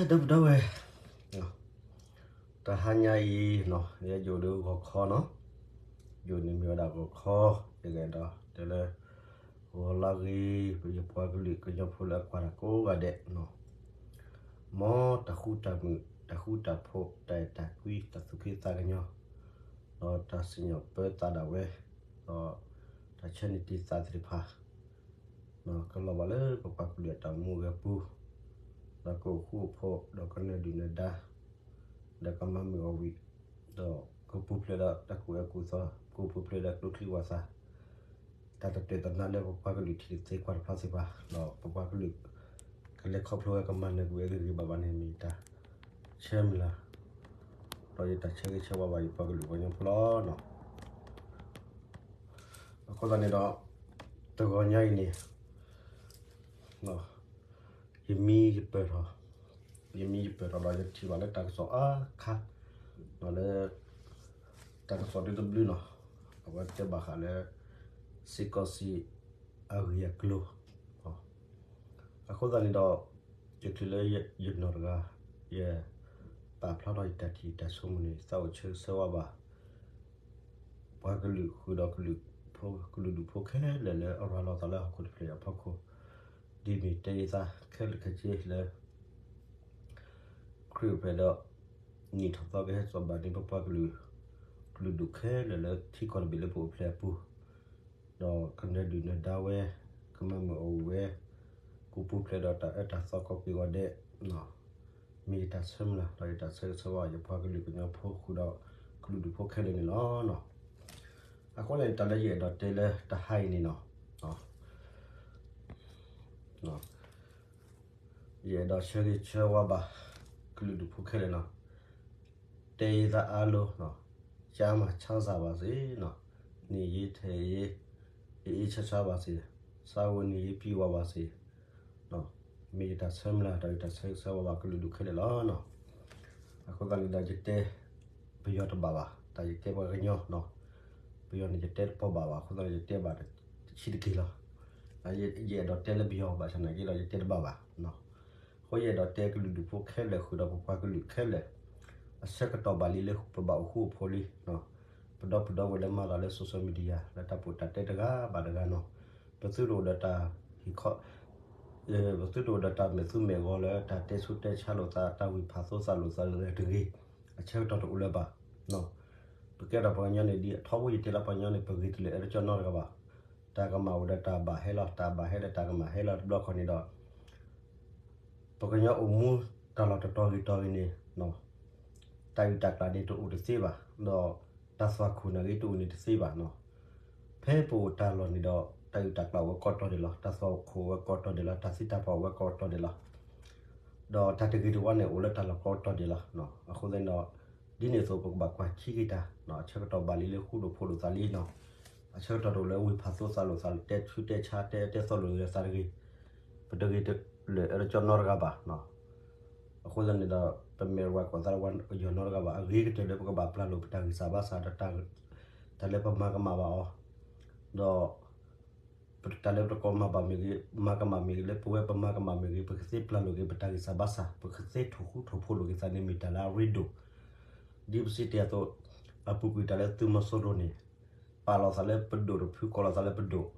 ဒီပုၢ်ဒီဝဲၢ်, တဟါညါအံၤနီၤ ယဲယိၤဒီးဂီၤခီနီၤ, ယိၤန့ၣ်မ့ၢ်ဝဲဒၣ်ဂီၤခီ, ယကအဲၣ်ဒိးတဲလၢ ဂီၤလၢဂ့ၤ ပယပှၤကလုာ်ကညီဖိလၢအကွၢ်တၢ်ကိးဂၤဒဲးနီၤ, မ်တၢ်ဃူတၢ်မုာ် တၢ်ဃူတၢ်ဖိး တၢ်အဲၣ်တၢ်ကွံ တၢ်သူၣ်က့သးကညီၤ ဒီးတၢ်စံၣ်ညီၣ်ပၢသးဒၣ်ဝဲ, ဒီးတၢ်ဆၢန့ၢ်တံၢ်သးသ့ၣ်တဖၣ် ကလီၤဘၣ်လၢပပှၤကလုာ်အတၢ်မူအဂဲၤပူၤ, ဒီးကအိၣ်ဃူအိၣ်ဖိး ဒီးကနၢၤဒုၣ်နၢၤဒါ, ဒီးကမၤမုာ်အီၣ်ဝံၣ်, ဒီးကပူၤဖျဲးဒီးတၢ်ကူၣ်အဲၣ်ကူၣ်သီ, ကပူၤဖျဲးဒီးကျိချံဝၣ်သၣ်, တၢ်တတၢၢ်တနါလၢပပှၤကလုာ်ထံသ့ကွၢ်တဖျါသ့ၣ်တဖၣ်, ဒီးပပှၤကလုာ် ကလဲၤခီဖျိဝဲကမၤနၢၤကွံာ်ဝဲဂ့ၤဂ့ၤဘၣ်ဘၣ်န့ၣ် မ့ၢ်ယတၢ်ဆၢမုၢ်လၢ်, ဒီးယတၢ်ဆၢဂ့ၤဆၢဝါဘၣ်ယပှၤကလုာ်ကညီဖိလီၤ. အဃိသတးန့ၣ်ဒီး တဂီၤညါအံၤန့ၣ် ယမံယပၢၢ်ထီၣ်, ယမံယပၢၢ်ထီၣ်ဒီးယထံၣ်ဘၣ်လၢတၢ်ကစီၣ်အါခါ, လၢ တၢ်ကစီၣ်ဒုတဘျုးနီၤ, အဝဲတဲဘၣ်ဃးလၢ စ့ၢ်ကီးစံးအဂ့ၢ်အကျိၤ, အဃိသတးန့ၣ်ဒီး ယချုးလၢယနီၢ်တဂၤ ယပာ်ဖျါထီၣ်ယတၢ်ထံၣ်တၢ်ဆိကမိၣ်န့ၣ် သးအိၣ်ဆၢဂ့ၤဆၢဝါဘၣ် ပှၤကလုာ်ဃုာ်ဒီးကလုာ်ဒူၣ်ဖိခဲလၢာ်လၢအရၤလီၤသးလၢဟီၣ်ခိၣ်တဖျၢၣ်အဖီခိၣ်, ဒ်မ့ၢ်တဲယသးခဲလၢာ်ခဲဆ့လၢ ခရံာ်အိၣ်ဖျဲၣ်ဒီး နံၣ်ထီၣ်သီကဟဲစိာ်ဘၣ်န့ၢ်ပပှၤကလုာ် ကလုာ်ဒူၣ်ခဲလၢာ်လၢထံကီၢ်တဘ့ၣ်လၢပအိၣ်ဖျဲၣ်အပူၤ, ဒီးကနၢၤဒုၣ်နၢၤဒါဝဲ, ကမၤမုာ်အီၣ်ဝံၣ်ဝဲ, ကပူၤဖျဲးဒီးတၢ်အၢတၢ်သီကိးက့ၤဂီၤဒဲး, မ့ၢ်ယတၢ်ဆၢမုၢ်လၢ် ဒီးယတၢ်ဆၢဂ့ၤဆၢဝါယပှၤကလုာ်ကညီဖိဃုာ်ဒီးကလုာ်ဒူၣ်ဖိခဲလၢာ်န့ၣ်လီၤ. အဃိန့ၣ် တၢ်လၢယအဲၣ်ဒိးတဲလၢတဟါအံၤန့ၣ်နီၤ ယအဲၣ်ဒိးဆၢဂ့ၤဆၢဝါဘၣ် ကလုာ်ဒူၣ်ဖိခဲလၢာ်နီၤ, တဲယသးအါလိၤ, ကျန်းမာချမ်းသာပါစေနီၤ, နေရေးထိုင်ရေး အေးအေးချမ်းချမ်းပါစေ, စားဝတ်နေရေး ပြေဝပါစေ, မ့ၢ်ယတၢ်ဆၢမုၢ်လၢ် ဒီးယတၢ်ဆၢဂ့ၤဆၢဝါဘၣ်ကလုာ်ဒူၣ်ခဲလၢာ်လီၤ. အဃိသတးန့ၣ်ဒီးယတဲ ပယီၤတဘၣ်ဘၣ်, တၢ်ယတဲပှၤကညီနီၤ, ပယီၤန့ၣ်ယတဲတပီၢ်ဘၣ်ဘၣ်, အဃိသတးန့ၣ် ယတဲဘၣ်တဆံးတက့ၢ်လီၤ. ယအဲၣ်ဒိးတဲလၢပယီၤဘၣ်ဆၣ်နာ်က့ဒီး ယတဲတဘၣ်ဘၣ်. အဃိယအဲၣ်ဒိးတဲကလုာ်ဒူၣ်ဖိခဲလၢာ်ဃုာ်ဒီးပပှၤကလုာ်ခဲလၢာ်, အဆၢကတီၢ်ဘၣ်လံလၢပဘၣ်အိၣ်ဃူအိၣ်ဖိးလံ, ပဒီပုၢ်ဒီဝဲၢ်လၢမၤတၢ်လၢ social media လၢတၢ်ပီးတၢ်တဲတဂၤဘၣ်တဂၤနီၤ, ပသုတအိၣ်ဒီးတၢ်ဟ့ၣ်ခီ ပသုတအိၣ်ဒီးတၢ်မဲာ်သူမဲာ်ဂီၤလၢတၢ်တဲဆူးတဲဆါလိာ်သး တၢ်ဝံၢ်ဖးသိသးလိာ်သးလၢတဂ့ၤ, အဆၢကတီၢ်တအိၣ်လၢၤဘၣ်. ပကဲထီၣ်ပှၤကညီန့ၣ် ဒ်အထီဘိယတဲလၢပှၤကညီန့ၣ် ပဂ့ၤတလၢာ်အဲၣ်တကီၢ်နီတဂၤဘၣ်. တၢ်ကမၣ်အိၣ်ဒီးတၢ်ဘၣ်ဟဲလီၤ, တၢ်ဘၣ်ဟဲဒီးတၢ်ကမၣ်ဟဲလီၤတဘျီခီန့ၣ်ဒီး ပကညီအိၣ်မူတၢ်လီၢ်တတီၤဂ့ၤတီၤဂ့ၤန့ၣ် တၢ်အုၣ်တၢ်ကျၣ်န့ၣ်တအိၣ်တသ့ဘၣ်, ဒီးတၢ်သွၣ်ခိၣ်န့ၣ်ဂ့ၤတအိၣ်န့ၣ်တသ့ဘၣ်နီၤ. ဖဲပအိၣ်တၢ်လီၢ်န့ၣ်ဒီး တၢ်အုၣ်တၢ်ကျၣ်အိၣ်ဝဲကိးတီၤဒဲးလီၤ, တၢ်သွၣ်ခိၣ်အိၣ်ဝဲကိးတီၤဒဲးလီၤ, တၢ်သံတၢ်ပှၢ်အိၣ်ဝဲကိးတီၤဒဲးလီၤ. ဒီးတၢ်တဂ့ၤတဝါန့ၣ်အိၣ်လၢတၢ်လီၢ်ကိးတီၤဒဲးလီၤ. အဃိသတးဒီး ဒ်န့ၣ်အသိးပကဘၣ်ကွၢ်ထံက့ၤတၢ်, အဆၢကတီၢ်ဘၣ်လံလၢဃူဒိၣ်ဖိးလိာ်သးလံနီၤ, အဆၢကတီၢ်တအိၣ်လၢဝံၢ်ဖးသိသးလိာ်သး တဲဆူးတဲဆါ တဲတဲသီလိာ်သးတဂ့ၤ, ပတဂ့ၤတလၢာ်အဲၣ်တကီၢ်နီတဂၤဘၣ်. အဃိသတးန့ၣ်ဒီး ပမဲာ်ဝဲကိးသးလၢပှၤကညီနီတဂၤဘၣ်, အဂ့ၤကတၢၢ်လၢပကဘၣ်ပျၢ်လိာ်ပတၢ်ဂံၢ်စၢ်ဘါစၢ်ဒီး တၢ်လၢပမၤကမၣ်ဘၣ်အီၤ, ဒီး တၢ်လၢပတကိးမၤဘၣ်မ့ၢ်ဂ့ၤ, မၤကမၣ်မ့ၢ်ဂ့ၤ, လၢပဝဲပမၤကမၣ်မ့ၢ်ဂ့ၤ, ပကသ့ပျၢ်လိာ်က့ၤပတၢ်ဂံၢ်စၢ်ဘါစၢ်, ပကသ့ထိၣ်ဃူထိၣ်ဖိးလိာ်က့ၤသးန့ၣ်မ့ၢ်တၢ်လၢအရ့ဒိၣ်, ဒ်ပစံးတ့ၢ်အသိး, အပူၤကွံာ်တၢ်လၢသုးမီၤစိရိၤန့ၣ် ပာ်လီၤသးလၢပဒိၣ်တဖု ကိးလီၤသးလၢပဒိၣ်,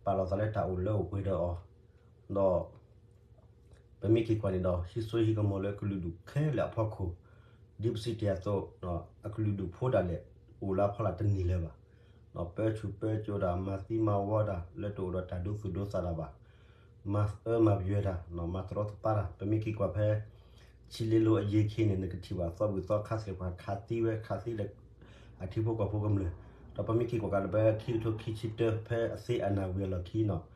ပာ်လီၤသးလၢတၢ်အိၣ်လၢအိၣ်ပှဲၤဒီးအီၤ, ဒီး ပမ့ၢ်က့ၤကွၢ်န့ၣ်ဒီး ဟံးစိဟံးကမီၤလၢကလုာ်ဒူၣ်ခဲလၢာ်အဖီခိၣ်, ဒ်ပစံးတ့ၢ်အသိး, အကလုာ်ဒူၣ်ဖိဒၣ်လဲာ် အိၣ်လၢအဖီလာ်တန့ၢ်လၢၤဘၣ်, ပၢဆူၣ်ပၢစိးတၢ် မၤသံမၤဝီတၢ် လၢတအိၣ်ဒီးတၢ်ဒိသူၣ်ဒိသးတၢ်ဘၣ်, မၤအၢမၤပယွဲတၢ်, မၤတရီတပါတၢ်, ပမ့ၢ်က့ၤကွၢ်ဖဲ ဆံလ့လိအယ့ခံန့ၣ် နကထံၣ်ဘၣ်သီဘူၣ်သီခါသ့ၣ်တဖၣ် ခးသံဝဲ ခးသံလၢ အထံဖိကီၢ်ဖိကမျၢၢ်, ဒီးပမ့ၢ်က့ၤကွၢ်ကဒီးဖဲခံကထိခံဆံတၢ ဖဲအသ့အနၢ်ဝံၤအလီၢ်ခံနီၤ ခး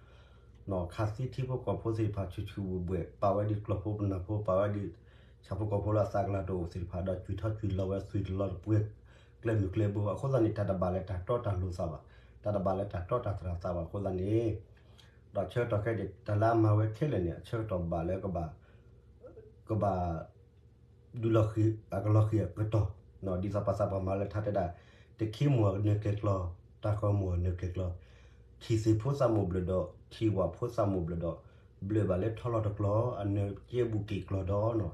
သံထံဖိကီၢ်ဖိသ့ၣ်တဖၣ် ဆူၣ်ဆူၣ်ဘှဲၣ်ဘှဲၣ် ပာ်ဝဲဒ်ကျီၢ်ဖိပနၢ်ဖိ ပာ်ဝဲဒ်ဆၣ်ဖိကီၢ်ဖိလၢအသးကလၤတအိၣ်သ့ၣ်တဖၣ် ဒီးကွံာ်ထီၣ်ကွံာ်လီၤဝဲသွံၣ်တလီၤတပှဲၤ ကျဲမုၢ်ကျဲဘိ အဃိသတးန့ၣ် တၢ်တဘၣ်လၢတၢ်တီတၢ်လိၤသးဘၣ်, တၢ်တဘၣ်လၢတၢ်တီတၢ်တြၢ်သးဘၣ် အဃိသတးန့ၣ် ဒီးဆၢကတီၢ်ခဲအံၤ တၢ်လၢအမၤဝဲခဲလၢာ်န့ၣ် အဆၢကတီၢ်ဘၣ်လၢကဘၣ် ကဘၣ် ဒုးလီၤဃံၤအကလီၤဃံၤအကတီၢ်, ဒ်သိးပှၤသးပှၢ်မၤလၢထါတဲဒၣ် တခ့မိၢ်အနၢၤကျဲၤကျီ, တၢ်ကီမိၢ်အနၢၤကျဲၤကျီ, ထံၣ်သ့ၣ်ဖိသးမိၢ်ဘျၢၣ်ဒီး ထံၣ်ဝၣ်ဖိသးမိၢ်ဘျၢၣ်ဒီး ဘျၢၣ်ဘၣ်လၢထီလီၤတကျီ အနၢၤကဲဘူးက့ၤကျီဒီးနီၤ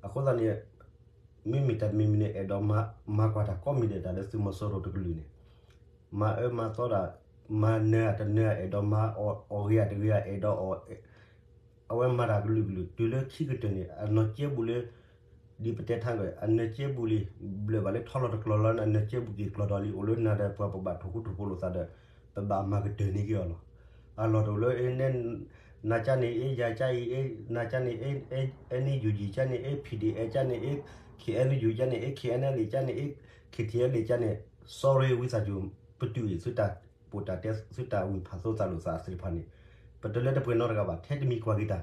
အဃိသတးန့ၣ် မ့မ့ၢ်တၢ်တမံၤမံၤန့ၣ် အဲၣ်ဒိးမၤကွၢ်တၢ်ကိးမံၤဒဲး တၢ်လၢသုးမီၤစိရိၤတကလုာ်န့ၣ် မၤအၢမၤသီတၢ်, မၤနၢၤတနၢၤ အဲၣ်ဒိးမၤအီၣ်ဂ့ၤဧါတဂ့ၤဧါ အဲၣ်ဒိးအီၣ် အဝဲမၤတၢ်ကလုာ်ကလုာ် တုၤလၢခံကတၢၢ်န့ၣ် အနီၢ်ကဲဘူးလၢ ဒ်ပတဲထါက အနီၢ်ကဲဘူးလံ, ဘျၢၣ်ဘၣ်လၢထီလီၤတကျီၤလီၤန့ၣ် အနီၢ်ကဲဘူးက့ၤကျီၤဒီးလံ အိၣ်လၢနၤဒီးပှၤပဘၣ်ထိၣ်ဃူထိၣ်ဖိးလိာ်သးဒီး ပဘၣ်မၤကတၢၢ်န့ၢ်က့ၤအီၤလီၤ. အလီၢ်တအိၣ်လၢ နၤကန့ၣ်အ့ ယၤကအံၤအ့ နၤကန့ၣ်အ့ အဲ NUG ကန့ၣ်အ့ PDF ကန့ၣ်အ့ KNU ကန့ၣ်အ့ KNLA ကန့ၣ်အ့ KTLA ကန့ၣ် sorry ဝံသးစူၤ ပတုာ်အံၤ သုတၢ်ပိာ်တၢ်တဲ သုတၢ်ဝံၢ်ဖးသိသးလိာ်သးသ့ၣ်တဖၣ်န့ၣ် ပတလၢတပှဲၤနီတဂၤဘၣ် ထဲတမံၤကွၢ်က့ၤတၢ်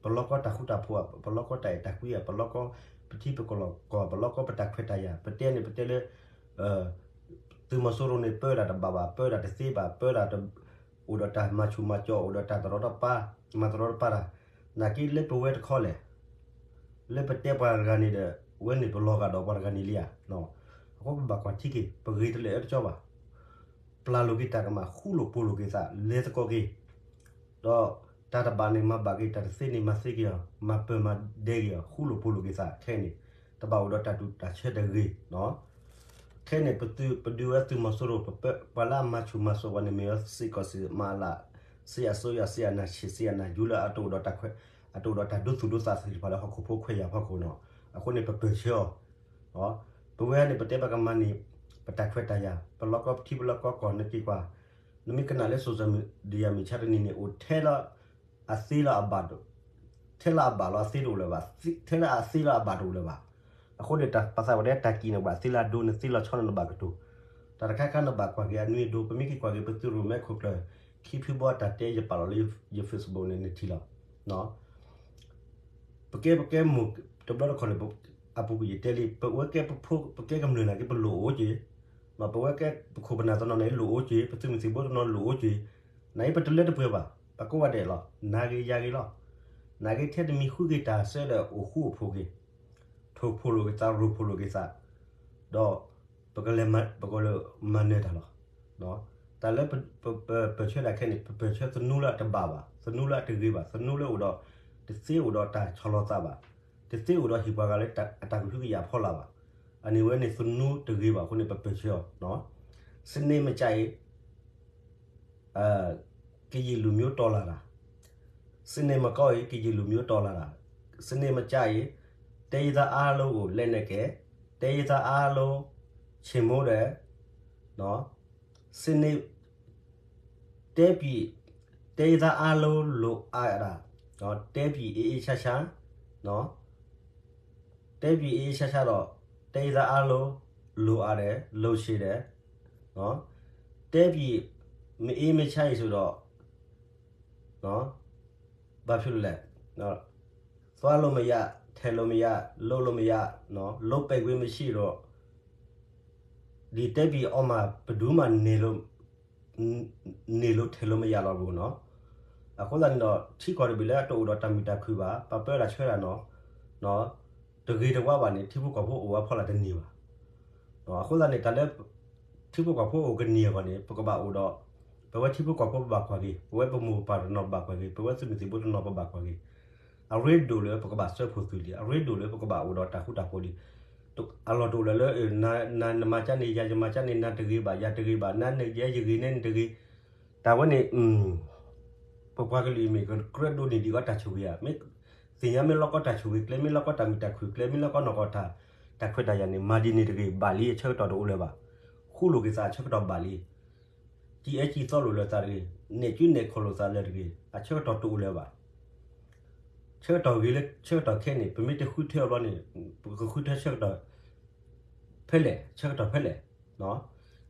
ပလီၢ်ကီတၢ်ဃူတၢ်ဖိးဧါ, ပလီၢ်ကီတၢ်အဲၣ်တၢ်ကွံဧါ, ပလီၢ်ကီပထံပကီၢ်, ပလီၢ်ကီပတၢ်ခွဲးတၢ်ယာ်, ပတဲန့ၣ်ပတဲလၢ သုးမီၤစိရိၤန့ၣ် ပၢတၢ်တဘၣ်ဘၣ်, ပၢတၢ်တသ့ဘၣ်, ပၢတၢ်တ အိၣ်ဒီးတၢ်မၤဆူၣ်မၤစီၤ, အိၣ်ဒီးတၢ်တရီတပါ, မၤတရီတပါတၢ်, နာ်က့လၢပဝဲတခီလဲၣ်, လၢပတဲပှၤတဂၤန့ၣ်ဒီး ဝဲန့ၣ်ပလီၤဂာ်ဒီးပှၤတဂၤန့ၣ်လံဧါ. အဃိပဘၣ်ကွၢ်ထံက့ၤ ပဂ့ၤတလၢာ်အၢတကီဘၣ်. ပျၢ်လိာ်က့ၤတၢ်ကမၣ် ဃူလိာ်ဖိးလိာ်က့ၤသး လဲၤသကိးက့ၤ ဒီးတၢ်တဘၣ်န့ၣ်မၤဘၣ်က့ၤ, တၢ်တသ့န့ၣ်မၤသ့က့ၤအီၤ, မၤပၢၤမၤဒဲက့ၤအီၤ, ဃူလိာ်ဖိးလိာ်က့ၤသးခဲအံၤန့ၣ် တဘၣ်အိၣ်ဒီးတၢ်တူၢ်တၢ်ဆၢတဂ့ၤနီၤ. ခဲအံၤန့ၣ် ပဒုးဝဲသုးမီၤစိရိၤ ပပၢပှၤလၢအမၤဆူၣ်မၤစိးပှၤန့ၣ် မ့ၢ်ဝဲစ့ၢ်ကီးစ့ၢ်မၤအလး, စ့အစိယၤ စ့အနၢ်ဆံး စ့အနၢ်ယူၤလၢအတအိၣ်ဒီးတၢ်ခွဲး, အတအိၣ်ဒီးတၢ်ဒိသူၣ်ဒိသးသ့ၣ်တဖၣ်လၢဟီၣ်ခိၣ်ဖိခွဲးယာ်ဖီခိၣ်နီၤ. အဃိန့ၣ် ပပၢၢ်ဆၢအီၤ ပဝဲန့ၣ် ပတဲပကမၤန့ၢ် ပတၢ်ခွဲးတၢ်ယာ် ပလီၢ်ကီပထံပလီၢ်ကီကီၢ် နက့ၤကွၢ်, နမ့ၢ်ကနၣ်လၢ social media မံၤဆါတနံၤန့ၣ် အိၣ်ထဲလၢအသ့လၢအဘၣ်, ထဲလၢအဘၣ်လီၤအသ့တအိၣ်လၢၤဘၣ်, ထဲလၢအသ့လၢအဘၣ်တအိၣ်လၢၤဘၣ်. အဃိန့ၣ် ပသးပှၢ်တဲတၢ်ကံၣ်န့ၣ် ဘၣ်သ့လၢအဒိ နသ့လီၤဆီန့ၣ်နဘၣ်ကတိၤ, တၢ်တခါခါနဘၣ်ကွၢ်က့ၤအနွံအဒိ ပမ့ၢ်က့ၤကွၢ်က့ၤ ပသုးရိၣ်မဲခိၣ်ကျၢၢ် ခံဖုဘီတၢ်တဲယပာ်လီၤလၢယ Facebook န့ၣ် နထံၣ်လီၤ. ပကဲပကဲမိၢ်တဘျီတခီၣ်န့ၣ် အပူၤကွံာ်ယတဲလံ ပဝဲကဲပဖိ ပကဲကမျၢၢ်နာ်က့ ပလိၣ်အိၣ်က့ၤ, ပဝဲကဲပခိၣ်ပနၢ်တနီၤန့ၣ် လိၣ်အိၣ်က့ၤ, ပသုးမုၢ်သံၣ်ဘိတနီၤလိၣ်အိၣ်က့ၤ, နာ်က့ပတလၢတပှဲၤဘၣ်, ပကိးဂၤဒဲးလီၤ, နၤဂ့ၤယၤဂ့ၤလီၤ. နာ်က့ထဲတမံၤဃုက့ၤတၢ်ဆၢဒီးအိၣ်ဃူအိၣ်ဖိးက့ၤ, ထိၣ်ဖိးလိာ်က့ၤသး ရိၣ်ဖိးလိာ်က့ၤသး, ဒီး ပကလဲၤ ပကလဲၤမၤနၢၤတၢ်လီၤ. တၢ်လၢပပၢၢ်ဆၢတၢ်ခဲအံၤန့ၣ် ပပၢၢ်ဆၢသနူလၢအတဘၣ်ဘၣ်, သနူလၢအတဂ့ၤဘၣ်, သနူလၢအိၣ်ဒီး တသ့အိၣ်ဒီးတၢ်ဆီၣ်လီၤသးဘၣ်, တသ့အိၣ်ဒီးဟ့ၣ်ပှၤဂၤလၢအတၢ်ကဟုကယာ်ဖီလာ်ဘၣ်. အန့ၣ်ဝဲန့ၣ်သနူတဂ့ၤဘၣ်အဃိန့ၣ် ပပၢၢ်ဆၢအီၤ. စနေမကျရင် ကရင်လူမျိုးတော်လှန်တာ, စနေမကောင်းရင် ကရင်လူမျိုးတော်လှန်တာ, စနေမကျရင် တိုင်းရင်းသားအားလုံးကို လက်နက်ကိုင်, တိုင်းရင်းသားအားလုံး ချေမှုန်းတယ်, နော်, စနေ တိုင်းပြည် တိုင်းရင်းသားအားလုံးလိုအပ်တာ, နော်, တိုင်းပြည်အေးအေးချမ်းချမ်း, နော်, တိုင်းပြည်အေးအေးချမ်းချမ်းတော့ တိုင်းရင်းသားအားလုံးလိုအပ်တယ်, လိုချင်တယ်, နော်, တိုင်းပြည်မအေးမချမ်းရင်ဆိုတော့ နော်, ဘာဖြစ်လို့လဲ, နော်, သွားလို့မရ, ထိုင်လို့မရ, လုပ်လို့မရ, နော်, လုပ်ပိုင်ခွင့်မရှိတော့ ဒီတိုင်းပြည်အောက်မှာ ဘယ်သူမှနေလို့ နေလို့ထိုင်လို့မရတော့ဘူးနော်. အဃိသတးန့ၣ်ဒီး ထံကီၢ်တဘ့ၣ်လၢအတအိၣ်ဒီးတၢ်မုာ်တၢ်ခုၣ်ဘၣ်, ပပၢတၢ်ဆှၢတၢ်နီၤ, တဂ့ၤတဝါဘၣ်န့ၣ် ထံဖိကီၢ်ဖိအိၣ်ဝဲဖီလာ်တန့ၢ်ဘၣ်. အဃိသတးန့ၣ် တၢ်လၢ ထံဖိကီၢ်ဖိအိၣ်ကန့ၢ်အဂီၢ်န့ၣ် ပကဘၣ်အိၣ်ဒီး ပဝဲထံဖိကီၢ်ဖိပဘၣ်ကွၢ်က့ၤ, ပဝဲပမိၢ်ပပၢ်တနီၤဘၣ်ကွၢ်က့ၤ, ပဝဲသုးမုၢ်သံၣ်ဘိတနီၤပဘၣ်ကွၢ်က့ၤ, အရ့ဒိၣ်လၢပကဘၣ်စၢဖှိၣ်သုးလံ, အရ့ဒိၣ်လၢပကဘၣ်အိၣ်ဒီးတၢ်ဃူတၢ်ဖိးလံ. အလီၢ်တအိၣ်လၢၤလၢ နၤနမၤကၢန့ၣ် ယၤယမၤကၢန့ၣ် နၤတဂ့ၤဘၣ် ယၤတဂ့ၤဘၣ်, နၤနယဲယဂ့ၤန့ၣ်နတဂ့ၤ, တၢ်ဝဲန့ၣ် ပပှၤကလုာ်အံၤမ့ၢ်ကကြၢးဒိးန့ၢ်ဒံးအီၤတၢ်ဆိၣ်ဂ့ၤဧါ, မ့ၢ်သ့ၣ်ညါမ့ၢ်လီၢ်ကီတၢ်ဆိၣ်ဂ့ၤကျဲ, မ့ၢ်လီၢ်ကီတၢ်မုာ်တၢ်ခုၣ်ကျဲ, မ့ၢ်လီၢ်ကီနီၢ်ကီၢ်တၢ်, တၢ်ခွဲးတၢ်ယာ်န့ၣ် မၤဒ်န့ၣ်တဂ့ၤ, ဘၣ်လံအဆၢကတီၢ်တအိၣ်လၢၤဘၣ်. ဃူလိာ်က့ၤသးအဆၢကတီၢ်ဘၣ်လံ. စံးအဲစံးသီလိာ်လၢသးတဂ့ၤ, နဲၣ်ကူနဲၣ်ခီၣ်လိာ်သးလၢတဂ့ၤ, အဆၢကတီၢ်တအိၣ်လၢၤဘၣ်. ဆၢကတီၢ်ဂ့ၤလၢဆၢကတီၢ်ခဲအံၤန့ၣ် ပမ့ၢ်တဃုထၢအဘျီန့ၣ် ပကဃုထၢဆၢကတီၢ် ဖဲလဲၣ်, ဆၢကတီၢ်ဖဲလဲၣ်.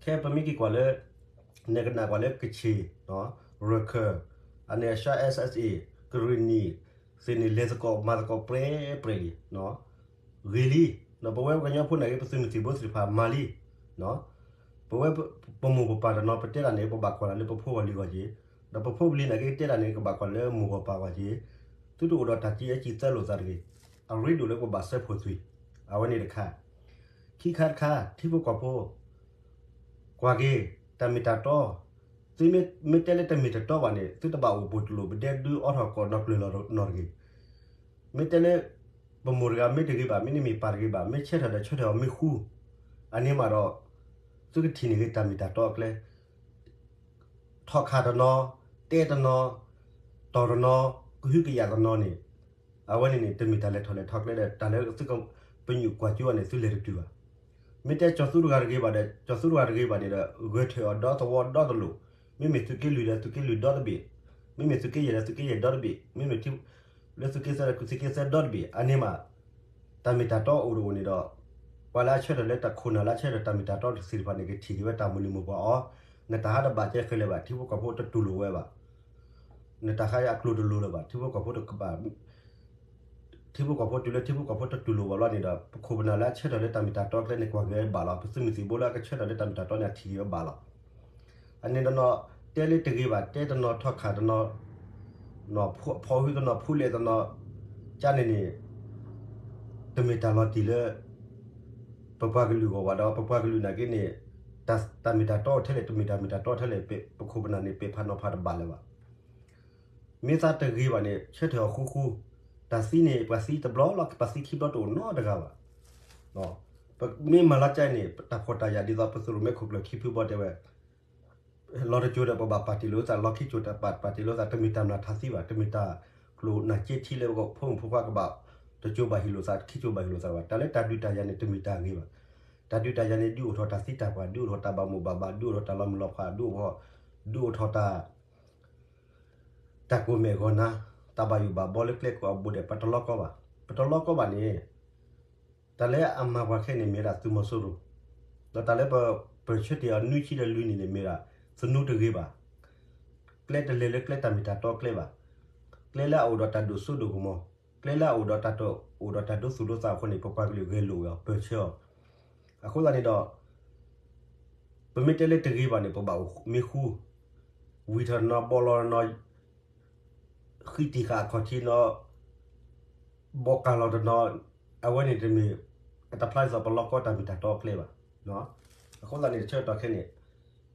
ခဲပမ့ၢ်က့ၤကွၢ်လၢ နကနၣ်ကွၢ်လၢကခ့ၣ်, ရခၢၣ်, အန့ၣ်အရှါ SSA, ကရ့ၣ်နံၣ်သ့ၣ်န့ၣ် လဲၤသကိးမၤသကိးပြဲပြဲလံ. ဂ့ၤလံ. ဒီးပဝဲပှၤကညီဖိနာ်က့ ပသုးမုၢ်သံၣ်ဘိသ့ၣ်တဖၣ်မၤလံ. ပဝဲပမိၢ်ပပၢ်တနီၤ ပတဲတၢ်န့ၣ် ပဘၣ်ကွၢ်တၢ်လၢပဖိဂီၢ်လံၤဂီၢ်က့ၤ, ဒီးပဖိပလံၤနာ်က့ တဲတၢ်န့ၣ် ကဘၣ်ကွၢ်လၢမိၢ်ဂီၢ်ပၢ်ဂီၢ်က့ၤ, သုတအိၣ်ဒီးတၢ်စံးအဲစံးသီလိာ်သးတဂ့ၤ. အရ့ဒိၣ်လၢပဘၣ်စၢဖှိၣ်သွံၣ်, အဝဲန့ၣ်တခါ. ခံခါတခါ ထံဖိကီၢ်ဖိ ကွၢ်က့ၤ တၢ်မ့ၢ်တၢ်တီ, သုမ့ၢ်တဲလၢတမ့ၢ်တတီဘၣ်န့ၣ် သုတဘၣ်အိၣ်ပိာ်တလိာ် ပဒဲဒုးအိးထီၣ်ကိးနီၢ်ကျၢၢ်လီၤနီတဂ့ၤ. မ့ၢ်တဲလၢ ပမိၢ်တဂၤမ့ၢ်တဂ့ၤဘၣ်, မ့တမ့ၢ်ပၢ်တဂ့ၤဘၣ်, မ့ၢ်ဆၢထၢၣ်ဒီးဆၢထၢၣ်အီၤမ့ၢ်ဃူ, အန့ၣ်မးဒီး သုကထံၣ်န့ၢ်ဂ့ၤတၢ်မ့ၢ်တၢ်တီအကျဲ, ထီၣ်ခးတနီၤ, တဲတနီၤ, တီၢ်တနီၤ, ကဟုကယာ်တနီၤန့ၣ်, အဝဲန့ၣ်န့ၣ် တမ့ၢ်တၢ်လဲၤထီၣ်လဲၤထီကျဲဒီး တၢ်လၢသုကပညိၣ်ကွၢ်ကၠိအီၤန့ၣ် သုလဲၤတတုၤဘၣ်. မ့ၢ်တဲကၠီၤသူတဂၤတဂ့ၤဘၣ်ဒီး ကၠီၤသူတဂၤတဂ့ၤဘၣ်န့ၣ်ဒီး ဂဲၤထၢၣ်အီၤဒီသဝီဒီတလိၣ်, မ့မ့ၢ်သုးက့လွံၢ်ဒီးသုးက့လွံၢ်ဒီတဘ့ၣ်, မ့မ့ၢ်သုးက့ယဲၢ်ဒီးသုးက့ယဲၢ်ဒီတဘ့ၣ်, မ့မ့ၢ် လၢသုးက့သၢဒီးသုးက့သၢဒီတဘ့ၣ်, အန့ၣ်မး တၢ်မ့ၢ်တၢ်တီအိၣ်တအိၣ်န့ၣ်ဒီး ပှၤလၢအဆၢထၢၣ်လၢတၢ်ခိၣ်နၢ်လၢအဆၢထၢၣ်တၢ်မ့ၢ်တၢ်တီတသ့ၣ်တဖၣ်န့ၣ် ကထံၣ်က့ၤဝဲတၢ်မိၢ်လံၤမိၢ်ပှၢ်အီၤ, နတၢ်ဟးတဘၣ်ကဲဃဲၤလၢၤဘၣ်, ထံဖိကီၢ်ဖိတတူၢ်လိာ်ဝဲဘၣ်, နတၢ်ဟးအကျိၤတလိၤလၢၤဘၣ်, ထံဖိကီၢ်ဖိတကဘၣ် ထံဖိကီၢ်ဖိတုၤလၢထံဖိကီၢ်ဖိတတူၢ်လိာ်ဘၣ်လီၤန့ၣ်ဒီး ပခိၣ်ပနၢ်လၢအဆၢထၢၣ်လၢတၢ်မ့ၢ်တၢ်တီအကျဲန့ၣ် ကွၢ်က့ၤဘၣ်လီၤ. ပသုးမုၢ်သံၣ်ဘိလၢအကဆၢထၢၣ်လၢတၢ်မ့ၢ်တၢ်တီန့ၣ် အထံၣ်က့ၤဝဲဘၣ်လီၤ. အန့ၣ်တနီၤ တဲလၢတဂ့ၤဘၣ်, တဲတနီၤထီၣ်ခးတနီၤ, ဖီၣ်ဟုတနီၤ ဖူလဲၣ်တနီၤ, ကန့ၣ်န့ၣ် တမ့ၢ်တၢ်လီၤတံၢ်လၢ ပပှၤကလုာ်အဂီၢ်ဘၣ်ဒီး ပပှၤကလုာ်နာ်က့န့ၣ် တၢ်မ့ၢ်တၢ်တီထဲလဲၣ် တမ့ၢ်တၢ်မ့ၢ်တၢ်တီထဲလဲၣ် ပခိၣ်ပနၢ်န့ၣ် ပဲာ်ဖးနီၤဖးတဘၣ်လၢၤဘၣ်. မ့ၢ်သးတဂ့ၤဘၣ်န့ၣ် ဆၢထၢၣ်အီၤဃူဃူ, တၢ်သံန့ၣ် ပှၤသံတဘျီလီၤ ပှၤသံခံဘျီတအိၣ်နီတဂၤဘၣ်. မ့ၢ်မၤလီၤကါန့ၣ် တၢ်ဖှီၣ်တၢ်ယာ်ဒ်သိး ပသုးရိၣ်မဲခိၣ်ကျၢၢ်ခံဖုဘီတဲဝဲ လီၤတကၠိၤဒီး ပဘၣ်ပာ်တ့ၢ်လိာ်သး လီၤခံကၠိၤတၢ်ပာ်တ့ၢ်လိာ်သး တမ့ၢ်တၢ်မျၢ်ထးသံဘၣ်, တမ့ၢ်တၢ်ကျိာ်နာ်က့ထံလၢပဖိမုၣ်ဖိခွါကဘၣ် တကၠိၤဘၣ်ဟ့ၣ်လိာ်သး ခံကၠိၤဘၣ်ဟ့ၣ်လိာ်သးဘၣ်. တၢ်လၢတၢ်ဒုးတၢ်ယၤန့ၣ် တမ့ၢ်တၢ်ဂ့ၤဘၣ်. တၢ်ဒုးတၢ်ယၤန့ၣ် ဒုးအိၣ်ထီၣ်တၢ်သံတၢ်ပှၢ်, ဒုးအိၣ်ထီၣ်တၢ်ဘၣ်မိၢ်ဘၣ်ဘၣ်, ဒုးအိၣ်ထီၣ်တၢ်လီၤမုၢ်လီၤဖး, ဒုးအိၣ်ထီၣ် ဒုးအိၣ်ထီၣ်တၢ် တၢ်ကိၢ်မဲာ်ဂီၤနါ, တၢ်ဘၣ်ယိၣ်ဘၣ်ဘီလၢကျဲကိးအဘူးဒီး ပတလီကီဘၣ်. ပတလီကီဘၣ်န့ၣ် တၢ်လၢအမၤပှၤခဲအံၤန့ၣ် မ့ၢ်ဝဲဒၣ်သုးမီၤစိရိၤ, ဒီးတၢ်လၢပပၢၢ်ဆၢတ့ၢ်အီၤနွံဆံဒီးလွံၢ်နံၣ်န့ၣ် မ့ၢ်ဝဲဒၣ်သနူတဂ့ၤဘၣ်. ကျဲတလဲၤလၢကျဲတၢ်မ့ၢ်တၢ်တီကျဲဘၣ်. ကျဲလၢအအိၣ်ဒီးတၢ်ဒိၣ်စိဒိၣ်ကမီၤ, ကျဲလၢအအိၣ်ဒီးတၢ်တအိၣ်ဒီးတၢ်ဒိသူၣ်ဒိသးအဃိန့ၣ် ပပှၤကလုာ်ဂဲၤလိာ်ဝဲအီၤ ပၢၢ်ဆၢအီၤ. အဃိသတးန့ၣ်ဒီး ပမ့ၢ်တဲလၢတဂ့ၤဘၣ်န့ၣ် ပဘၣ်အိၣ်မ့ၢ်ဃူ, ဝံၤထီၣ်တနီၤ ဘီလီၤတနီၤ ဃံတံၢ်ဃာ်အခီၣ်ထံးနီၤ, ဘီကၢ်လီၤတနီၤ, အဝဲန့ၣ်တမ့ၢ် အတဖျါဒ်သိးပလီကီတၢ်မ့ၢ်တၢ်တီအကျဲဘၣ်. အဃိသတးန့ၣ် ဆၢကတီၢ်ခဲအံၤန့ၣ်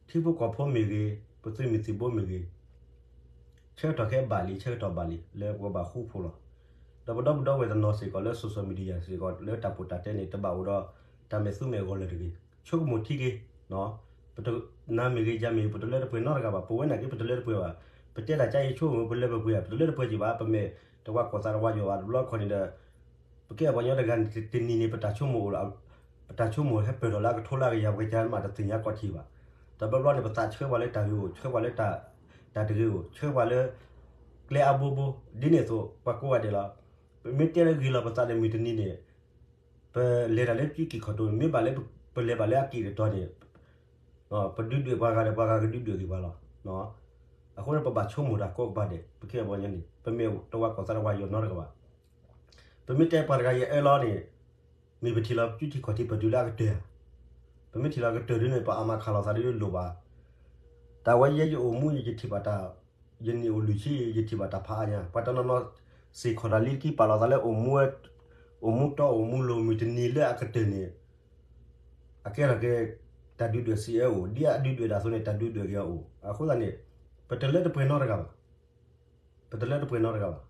ထံဖိကီၢ်ဖိမ့ၢ်ဂ့ၤ, ပသုးမုၢ်သံၣ်ဘိမ့ၢ်ဂ့ၤ, ဆၢကတီၢ်ခဲအံၤဘၣ်လံ, ဆၢကတီၢ်ဘၣ်လံ လၢပကဘၣ်ဃူဖိးလီၤ. ဒီးပဒီပုၢ်ဒီဝဲၢ်တနီၤစ့ၢ်ကီးလၢ social media စ့ၢ်ကီး လၢတၢ်ပိာ်တၢ်တဲန့ၣ် တဘၣ်အိၣ်ဒီးတၢ်မဲာ်သူမဲာ်ဂီၤလၢၤတဂ့ၤ, ဆိကမိၣ်ထံဂ့ၤ ပတနၤမ့ၢ်ဂ့ၤ ယၤမ့ၢ်ဂ့ၤ ပတလၢတပှဲၤနီတဂၤဘၣ်. ပဝဲနာ်က့ ပတလၢတပှဲၤဘၣ်. ပတဲတၢ်ကါယဆိကမိၣ် ပလၢပပှဲၤဧါ, ပတလၢတပှဲၤက့ၤဘၣ်. ပမ့ၢ်တဝါကိးသးတဝါယွၤဘၣ် တဘျီတခီၣ်န့ၣ်ဒီး ပကဲပှၤကညီတဂၤန့ၣ် တနံၤန့ၣ် ပတၢ်ဆိကမိၣ်အိၣ်လီၤ, ပတၢ်ဆိကမိၣ်ဟဲပၢၢ်ထီၣ်လၢအကထိလၢအကယၤ ပကစၢ်မးတသ့ၣ်ညါကီၢ်ထံးဘၣ်. တဘျီဘျီန့ၣ် ပသးဆှၢပှၤလၢတၢ်ဂ့ၤအိၣ်, ဆှၢပှၤလၢတၢ်တဂ့ၤအိၣ်, ဆှၢပှၤလၢ ကျဲအါဘိဘိ, ဒ်န့ၣ်အသိး ပှၤကိးဂၤဒဲးလီၤ. ပမ့ၢ်တဲလၢဂ့ၤလီၤပသးဒီး မုၢ်တနံၤန့ၣ် ပလဲၤတၢ်လၢကံၣ်ကံၣ်ခီၣ်တိၢ်န့ၣ် မ့ၢ်ဘၣ်လၢပလဲၤဘၣ်လၢအကံၣ်တတီၤန့ၣ် ပဒုးဒွဲၣ်ပှၤဂၤဒီး ပှၤဂၤကဒုးဒွဲၣ်က့ၤပှၤလီၤ. အဃိန့ၣ် ပဘၣ်ဆိကမိၣ်တၢ်ကိးကပၤဒဲး ပကဲပှၤကညီန့ၣ် ပမ့ၢ်တဝါကိးသးတဝါယွၤနီတဂၤဘၣ်. ပမ့ၢ်တဲပှၤတဂၤယအၢလီၤန့ၣ် မ့ၢ်ပထံၣ်လီၤစုထံၣ်ခီၣ်ထံး ပတုၤလၢအကတၢၢ်ဧါ. ပမ့ၢ်ထံၣ်လီၤကတၢၢ်ဒ်န့ၣ် ပအါမးခးလိာ်သးဒ်လိၣ်ဘၣ်. တၢ်ဝဲယဲယအိၣ်မူ ယထံၣ်ဘၣ်တၢ်, ယနံၣ်အိၣ်လွံၢ်ဆံ ယထံၣ်ဘၣ်တၢ်ဖးအါညါ ပှၤတနီၤနီၤ စ့ၢ်ကီးတၢ်လံတကံၢ်ပာ်လီၤသးလၢအိၣ်မူဝဲ, အိၣ်မူတီအိၣ်မူလိၤ မုၢ်တနံၤလၢအကတၢၢ်န့ၣ် အကဲထီၣ်က့ၤ တၢ်ဒုးဒွဲၣ်စံးအၢအိၣ်, ဒ်အဒုးဒွဲၣ်ဒၣ်အသိးန့ၣ် တၢ်ဒုးဒွဲၣ်က့ၤအအိၣ်. အဃိသတးန့ၣ် ပတလၢတပှဲၤနီတဂၤဘၣ်. ပတလၢတပှဲၤနီတဂၤဘၣ်.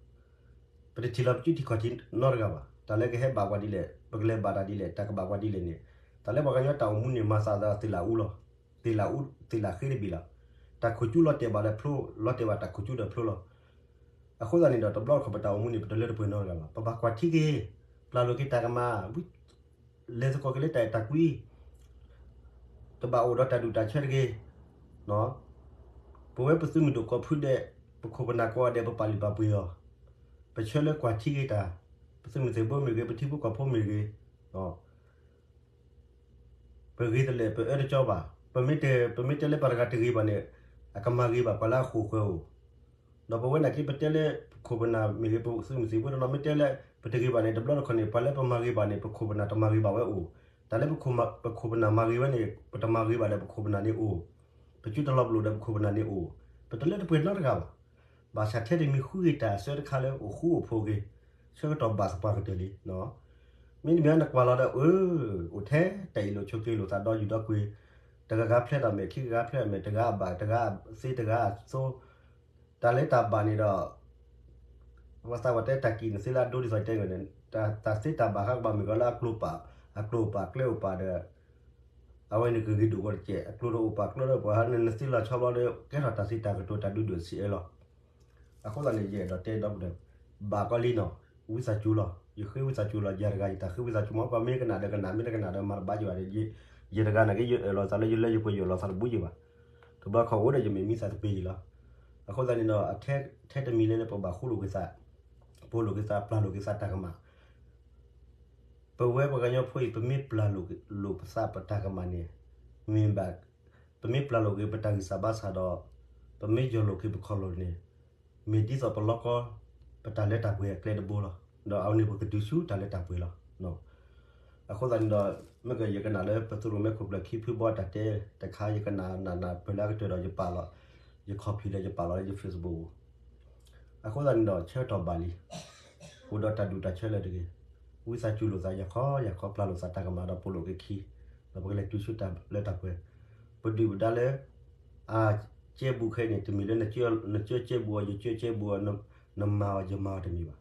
ပတထံၣ်လီၤပစုထံၣ်ခီၣ်ထံးနီတဂၤဘၣ်. တၢ်လၢကဟဲဘၣ်ပှၤဒ်လဲၣ်, ပကလဲၤဘၣ်တၢ်ဒ်လဲၣ်, တၢ်ကဘၣ်ပှၤဒ်လဲၣ်န့ၣ်, တၢ်လၢပှၤကညီတၢ်အိၣ်မူန့ၣ် မၤသးသးသ့ၣ်လၢအူလီၤ. သ့ၣ်လၢအူ, သ့ၣ်လၢအဃ့တဘ့ၣ်လီၤ. တၢ်ခိၣ်ကၠူလီၤတဲာ်ဘၣ်လၢဖျိ, လီၤတဲာ်ဘၣ်တၢ်ခိၣ်ကၠူဒီးဖျိလီၤ. အဃိသတးန့ၣ်ဒီး တဘျီတခီၣ်ပတၢ်အိၣ်မူန့ၣ် ပတလၢတပှဲၤနီတဂၤဘၣ်. ပဘၣ်ကွၢ်ထံက့ၤ, ပျၢ်လိာ်က့ၤတၢ်ကမၣ်, လဲၤသကိးက့ၤလၢတၢ်အဲၣ်တၢ်ကွံ, တဘၣ်အိၣ်ဒီးတၢ်ဒူၣ်တၢ်ဆၢတဂ့ၤ. ပဝဲပသုးမုၢ်ဒိၣ်ကိးဖုဒဲး, ပခိၣ်ပနၢ်ကိးဂၤဒဲး ပပာ်လုၢ်ပာ်ပှ့ၤအီၤ, ပဆၢလၢကွၢ်ထံက့ၤတၢ်, ပသုးမုၢ်သံၣ်ဘိမ့ၢ်ဂ့ၤ, ပထံဖိကီၢ်ဖိမ့ၢ်ဂ့ၤ, ပဂ့ၤတလဲၣ် ပအၢတကၠီဘၣ်. ပမ့ၢ်တဲ, ပမ့ၢ်တဲလၢပှၤတဂၤတဂ့ၤဘၣ်န့ၣ် အကမၤဂ့ၤဘၣ်ပှၤလၢအဃိာ်ဃၢၤဧိၤ. ဒီးပဝဲနာ်က့ ပတဲလၢပခိၣ်ပနၢ်မ့ၢ်ဂ့ၤ, ပသုးမုၢ်သံၣ်ဘိတနီၤ မ့ၢ်တဲလၢ ပတဂ့ၤဘၣ်န့ၣ် တဘျီတခီၣ်န့ၣ် ပှၤလၢပမၤဂ့ၤဘၣ်န့ၣ် ပခိၣ်ပနၢ်တမၤဂ့ၤဘၣ်ဝဲအိၣ်. တၢ်လၢပခိၣ်ပနၢ်မၤဂ့ၤဝဲန့ၣ် ပတမၤဂ့ၤဘၣ်ဒီးပခိၣ်ပနၢ်န့ၣ်အိၣ်, ပစုတလီၤပလိာ်ဒီးပခိၣ်ပနၢ်န့ၣ်အိၣ်, ပတလၢတပှဲၤနီတဂၤဘၣ်. ဘၣ်ဆၣ်ထဲတမံၤဃုဂ့ၤတၢ်အဆၢတခါလၢအိၣ်ဃူအိၣ်ဖိးဂ့ၤ, ဆၢကတီၢ်ဘၣ်သပှၢ်ကတၢၢ်လံ. မ့တမ့ၢ်နကွၢ်လီၤဒီး အၢ, အိၣ်ထဲတၢ်အ့ၣ်လိာ်ဆိးက့လိာ်သးဒီးယူၢ်ဒီးကွ့ၤ, တဂၤဂၤဖျဲးတၢ်မဲာ် ခံဂၤဂၤဖျဲးတၢ်မဲာ်, တဂၤအဘၣ် တဂၤအသ့ တဂၤအသိ, တၢ်လၢတၢ်ဘၣ်န့ၣ်ဒီး ပှၤသးပှၢ်တဲတၢ်ကံၣ်နသ့လၢအဒိဒ်သိးတဲဂ့ၤန့ၣ်, တၢ်သ့တၢ်ဘၣ်ဃးကဘၣ်မ့ၢ်ကီးလၢအကျိၤပာ်, အကျိၤအိၣ်ပာ်ကျဲအိၣ်ပာ်ဒီး အဝဲန့ၣ်ကဂ့ၤဒိၣ်ကီးတကဲး, အကျိၤတအိၣ်ပာ်ကျဲတအိၣ်ပာ်န့ၣ် နသ့လီၤဆီဘျီဒီး ကဲထီၣ်တၢ်သ့တၢ်ကတိၤတၢ်ဒုးဒွဲၣ်စံးအၢလီၤ. အဃိသတးန့ၣ် ယအဲၣ်ဒိးတဲဒီပုၢ်ဒီဝဲၢ် ဘၣ်ကီးလံနီၤ, ဝံသးစူၤလီၤ, ယဃ့ဝံသးစူၤလီၤ, ယၤတဂၤယတၢ်ဃ့ဝံသးစူၤမး, ပှၤမ့ၢ်ကနၣ်ဒီးကနၣ်, မ့ၢ်တကနၣ်ဒီးမၤတဘၣ်ယၤဘၣ်, ယတဂၤနာ်က့ ယအၢၣ်လီၤသးလၢယလၢယပှဲၤ ယအၢၣ်လီၤသးတဘူးယၤဘၣ်, တဘျီခီၣ်အိၣ်ဒီးယမဲာ်မံသးတပ့ၤယံၤလီၤ. အဃိသတးန့ၣ်ဒီး ထဲတမံၤလၢန့ၣ် ပဘၣ်ဃူလိာ်က့ၤသး, ပလိာ်က့ၤသးပျၢ်လိာ်က့ၤသးတၢ်ကမၣ် ပဝဲပှၤကညီဖိအံၤ ပမ့ၢ်ပျၢ်လိာ်လိာ်ပသးပတၢ်ကမၣ်န့ၣ်, မ့ၢ်ဘၣ်, ပမ့ၢ်ပျၢ်လိာ်က့ၤပတၢ်ဂံၢ်စၢ်ဘါစၢ်ဒီး ပမ့ၢ်ယီၢ်လိာ်က့ၤပခီၣ်လိာ်န့ၣ်, မ့ၢ်ဒ်သိးပလီၢ်ကီ ပတၢ်လၢတၢ်ပှဲၤအကျဲတဘိလီၤ. ဒီးအဝဲန့ၣ်ပကတုၤဆူတၢ်လၢတၢ်ပှဲၤလီၤ. အဃိသတးန့ၣ်ဒီး မ့ၢ်ကယကနၣ်လၢပသုးရိၣ်မဲခိၣ်ကျၢၢ်ခံဖုဘီတၢ်တဲတခါ ယကနၣ်နၢ်နၢ်ပၢၢ်လၢအကတၢၢ်ဒီးယပာ်လီၤ, ယ copy ဒီးယပာ်လီၤလၢယ Facebook ပူၤ အဃိသတးန့ၣ်ဒီး ဆၢကတီၢ်ဘၣ်လံ, အိၣ်ဒီးတၢ်ဒူၣ်တၢ်ဆၢလၢာ်တဂ့ၤ, ဝံသးစူၤလိာ်သး ယၤခီယၤခီ ပျၢ်လိာ်သးတၢ်ကမၣ်ဒီး ပလိာ်က့ၤခံ, ဒီးပကလဲၤတုၤဆူတၢ်လၢတၢ်ပှဲၤ, ပဒုၣ်ပဒါလၢ အကဲဘူးခဲအံၤန့ၣ် တမ့ၢ်လၢ နကၢကဲဘူးအီၤ ယကၢကဲဘူးအီၤ နမၤအီၤယမၤအီၤတမ့ၢ်ဘၣ်.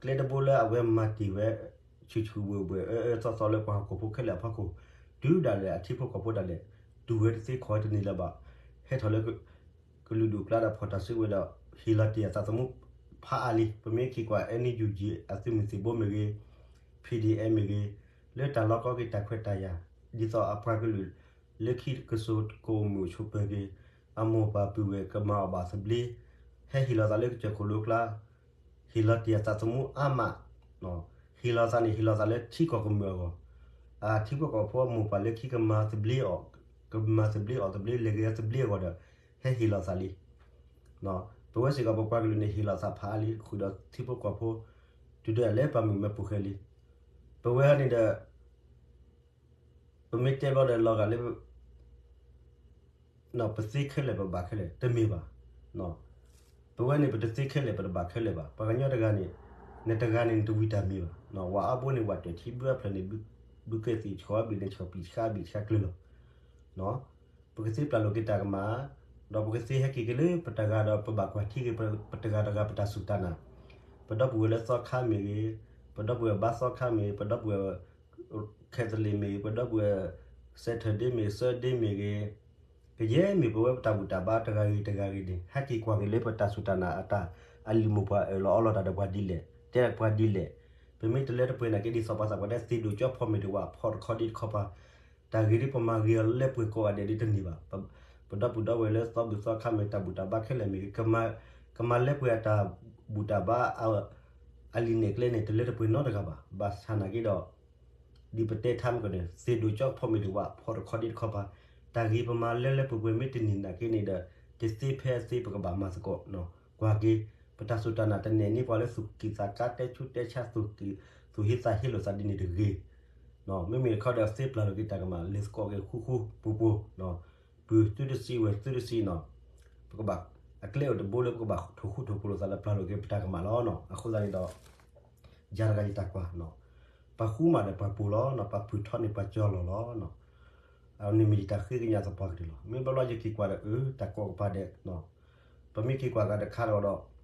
ကျဲတဘိလၢအဝဲမၤတ့ၢ်ဝဲ ဆူၣ်ဆူၣ်ဘှဲၣ်ဘှဲၣ် အၢအၢသီသီလၢပှၤဟီၣ်ခိၣ်ဖိခဲလၢာ်အဖီခိၣ်, တုၤဒၣ်လဲာ်အထံဖိကီၢ်ဖိဒၣ်လဲာ် တူၢ်ဝဲတသ့ခီၣ်ဝဲတန့ၢ်လၢၤဘၣ်, ဟဲထီၣ်လၢ ကလုာ်ဒူၣ်ကျါဒီးဖီၣ်တၢ်စုကဝဲၤဒီး ဟ့ၣ်လီၤတ့ၢ်အသးသမူဖးအါလံ. ပမ့ၢ်က့ၤကွၢ် NUG အသုးမုၢ်သံၣ်ဘိမ့ၢ်ဂ့ၤ, PDF မ့ၢ်ဂ့ၤ, လၢတၢ်လီၢ်ကီက့ၤတၢ်ခွဲးတၢ်ယာ်, ဒ်သိးအပှၤကလုာ် လၢခံကစိၤကအိၣ်မုာ်အိၣ်ဆိးပၢၤက့ၤ, အမိၢ်ပၢ်ပုၢ်ဝဲၢ်ကမၤအီၣ်ဘၣ်သဘျ့, ဟဲဟ့ၣ်လီၤသးလၢကစၢၢ်ခိၣ်လိၤကျါ ဟ့ၣ်လီၤတ့ၢ်အသးသမူအါမး, ဟ့ၣ်လီၤသးန့ၣ် ဟ့ၣ်လီၤသးလၢထံကီၢ်ကမုာ်အဂီၢ်, အထံဖိကီၢ်ဖိအမိၢ်ပၢ်လၢခံကမၤသဘျ့အီၤ, ကမၤသဘျ့အီၣ်သဘျ့လဲၤက့ၤအီၤသဘျ့အဂီၢ်ဒီး ဟဲဟ့ၣ်လီၤသးလံ. ပဝဲစ့ၢ်ကီးပပှၤကလုာ်န့ၣ် ဟ့ၣ်လီၤသးဖးအါလံ ဃုာ်ဒီးထံဖိကီၢ်ဖိ, တုၤဒၣ်လဲာ်ပာ်မုာ်မ့ၢ်ပိာ်ဃဲလံ. ပဝဲန့ၣ်ဒီး ပမ့ၢ်တဲဘျီဒီးလီၤဂာ်လၢ ပသ့ခဲလၢာ်ပဘၣ်ခဲလၢာ် တမ့ၢ်ဘၣ်. ပဝဲန့ၣ် ပတသ့ခဲလၢာ် ပတဘၣ်ခဲလၢာ်ဘၣ်. ပှၤကညီတဂၤန့ၣ် နတဂၤန့ၣ် နတဝံၤတၢ်မံၤဘၣ်. ဝၤအါဘိန့ၣ် ဝၤတၢၢ်ထံ ဘုအဖျၢၣ်န့ၣ် ဘုကဲသံၣ် ဆှီဘ့ၣ်န့ၣ် ဆီၣ်ပံၣ်ဆှါဘ့ၣ်န့ၣ် ဆီၣ်ပံၣ်ဆှါဘ့ၣ်ဆှါကျၢၤလီၤ. ပကသ့ပျၢ်လိာ်က့ၤတၢ်ကမၣ်, ဒီးပကသ့ဟဲက့ၤက့ၤလၢပတဂၤဒီး ပဘၣ်ကွၢ်ထံက့ၤ ပတဂၤတဂၤပတၢ်စူၢ်တၢ်နာ်, ပဒီပုၢ်ဝဲၢ်လၢသီခါမ့ၢ်ဂ့ၤ, ပဒီပုၢ်ဝဲၢ်ဘါသီခါမ့ၢ်ဂ့ၤ, ပဒီပုၢ်ဝဲၢ် Catholic မ့ၢ်ဂ့ၤ, ပဒီပုၢ်ဝဲၢ် Saturday မ့ၢ်ဂ့ၤ, Sunday မ့ၢ်ဂ့ၤ, ကယဲၢ်မ့ၢ်ပဝဲပတၢ်ဘူၣ်တၢ်ဘါတဂၤဂ့ၤတဂၤဂ့ၤန့ၣ် ဟဲက့ၤကွၢ်က့ၤလၢပတၢ်စူၢ်တၢ်နာ်အတၢ် အလံာ်မိၢ်ပှၢ်အၢၣ်လီၤအီလီၤတၢ်ဒီးပှၤဒ်လဲၣ်, တဲပှၤဒ်လဲၣ်, ပမ့ၢ်တလၢတပှဲၤနာ်က့ ဒ်သိးပှၤသးပှၢ်တဲ သ့ၣ်ဒိၣ်ကၠီဖီမ့ၢ်တဝး ဖီတခီဒ်တခီပၤ တၢ်ဂ့ၤဒ်ပမၤဂ့ၤအီၤလၢပှဲၤကိးဂၤဒဲးဒ်တန့ၢ်ဘၣ်. ပဒီပုၢ်ဒီဝဲၢ်လၢသီဘူၣ်သီခါမ့ၢ် တၢ်ဘူၣ်တၢ်ဘါခဲလၢာ်မ့ၢ်ဂ့ၤ, ကမၤလၢပှဲၤအတၢ်ဘူၣ်တၢ်ဘါ အလံာ်နဲၣ်ကျဲန့ၣ် တလၢတပှဲၤနီတဂၤဘၣ်. ဘၣ်ဆၣ်နာ်က့ဒီး ဒ်ပတဲထါမ့ၢ်ကီးန့ၣ် သ့ၣ်ဒိၣ်ကၠီဖီမ့ၢ်တဝး ဖီတခီဒ်တခီပၤ တၢ်ဂ့ၤပမၤလၢလၢပှဲၤပှဲၤမ့ၢ်တန့ၢ်နာ်က့န့ၣ်ဒီး တသ့ဖဲအသ့ပကဘၣ်မၤသကိး, ကွၢ်က့ၤ ပတၢ်စူၢ်တၢ်နာ်တနဲၣ်န့ၢ်ပှၤလၢသူၣ်ကံၢ်သးကါ တဲဆူးတဲဆါ သူၣ်ဟ့သးဟ့လိာ်သးဒ်န့ၣ်တဂ့ၤ. မ့မ့ၢ်တခီဒီးသ့ပျၢ်လိာ်က့ၤတၢ်ကမၣ် လဲၤသကိးက့ၤဃူဃူဖိးဖိး ပုၢ်သုတဆံဝဲၢ်သုတဆံနီၤ, ပကဘၣ် အကျဲအိၣ်တဘိလၢပကဘၣ်ထိၣ်ဃူထိၣ်ဖိးလိာ်သးလၢပျၢ်လိာ်က့ၤပတၢ်ကမၣ်လီၤ. အဃိသတးန့ၣ်ဒီး ယၤတဂၤယတၢ်ကွၢ်နီၤ, ပှၤဃူမးဒီးပှၤပိာ်လီၤနီၤ, ပှၤဖုၣ်ထီန့ၣ်ပှၤကၠီလီၤလီၤနီၤ, အန့ၣ်မ့ၢ်ယတၢ်ဃ့ကညးသပှၢ်ကတၢၢ်လီၤ. မ့ၢ်ဘျီဘျီယက့ၤကွၢ်ဒီး အၢ တၢ်ကိးကပၤဒဲး ပမ့ၢ်က့ၤကွၢ်ကဒီးတခါဒီး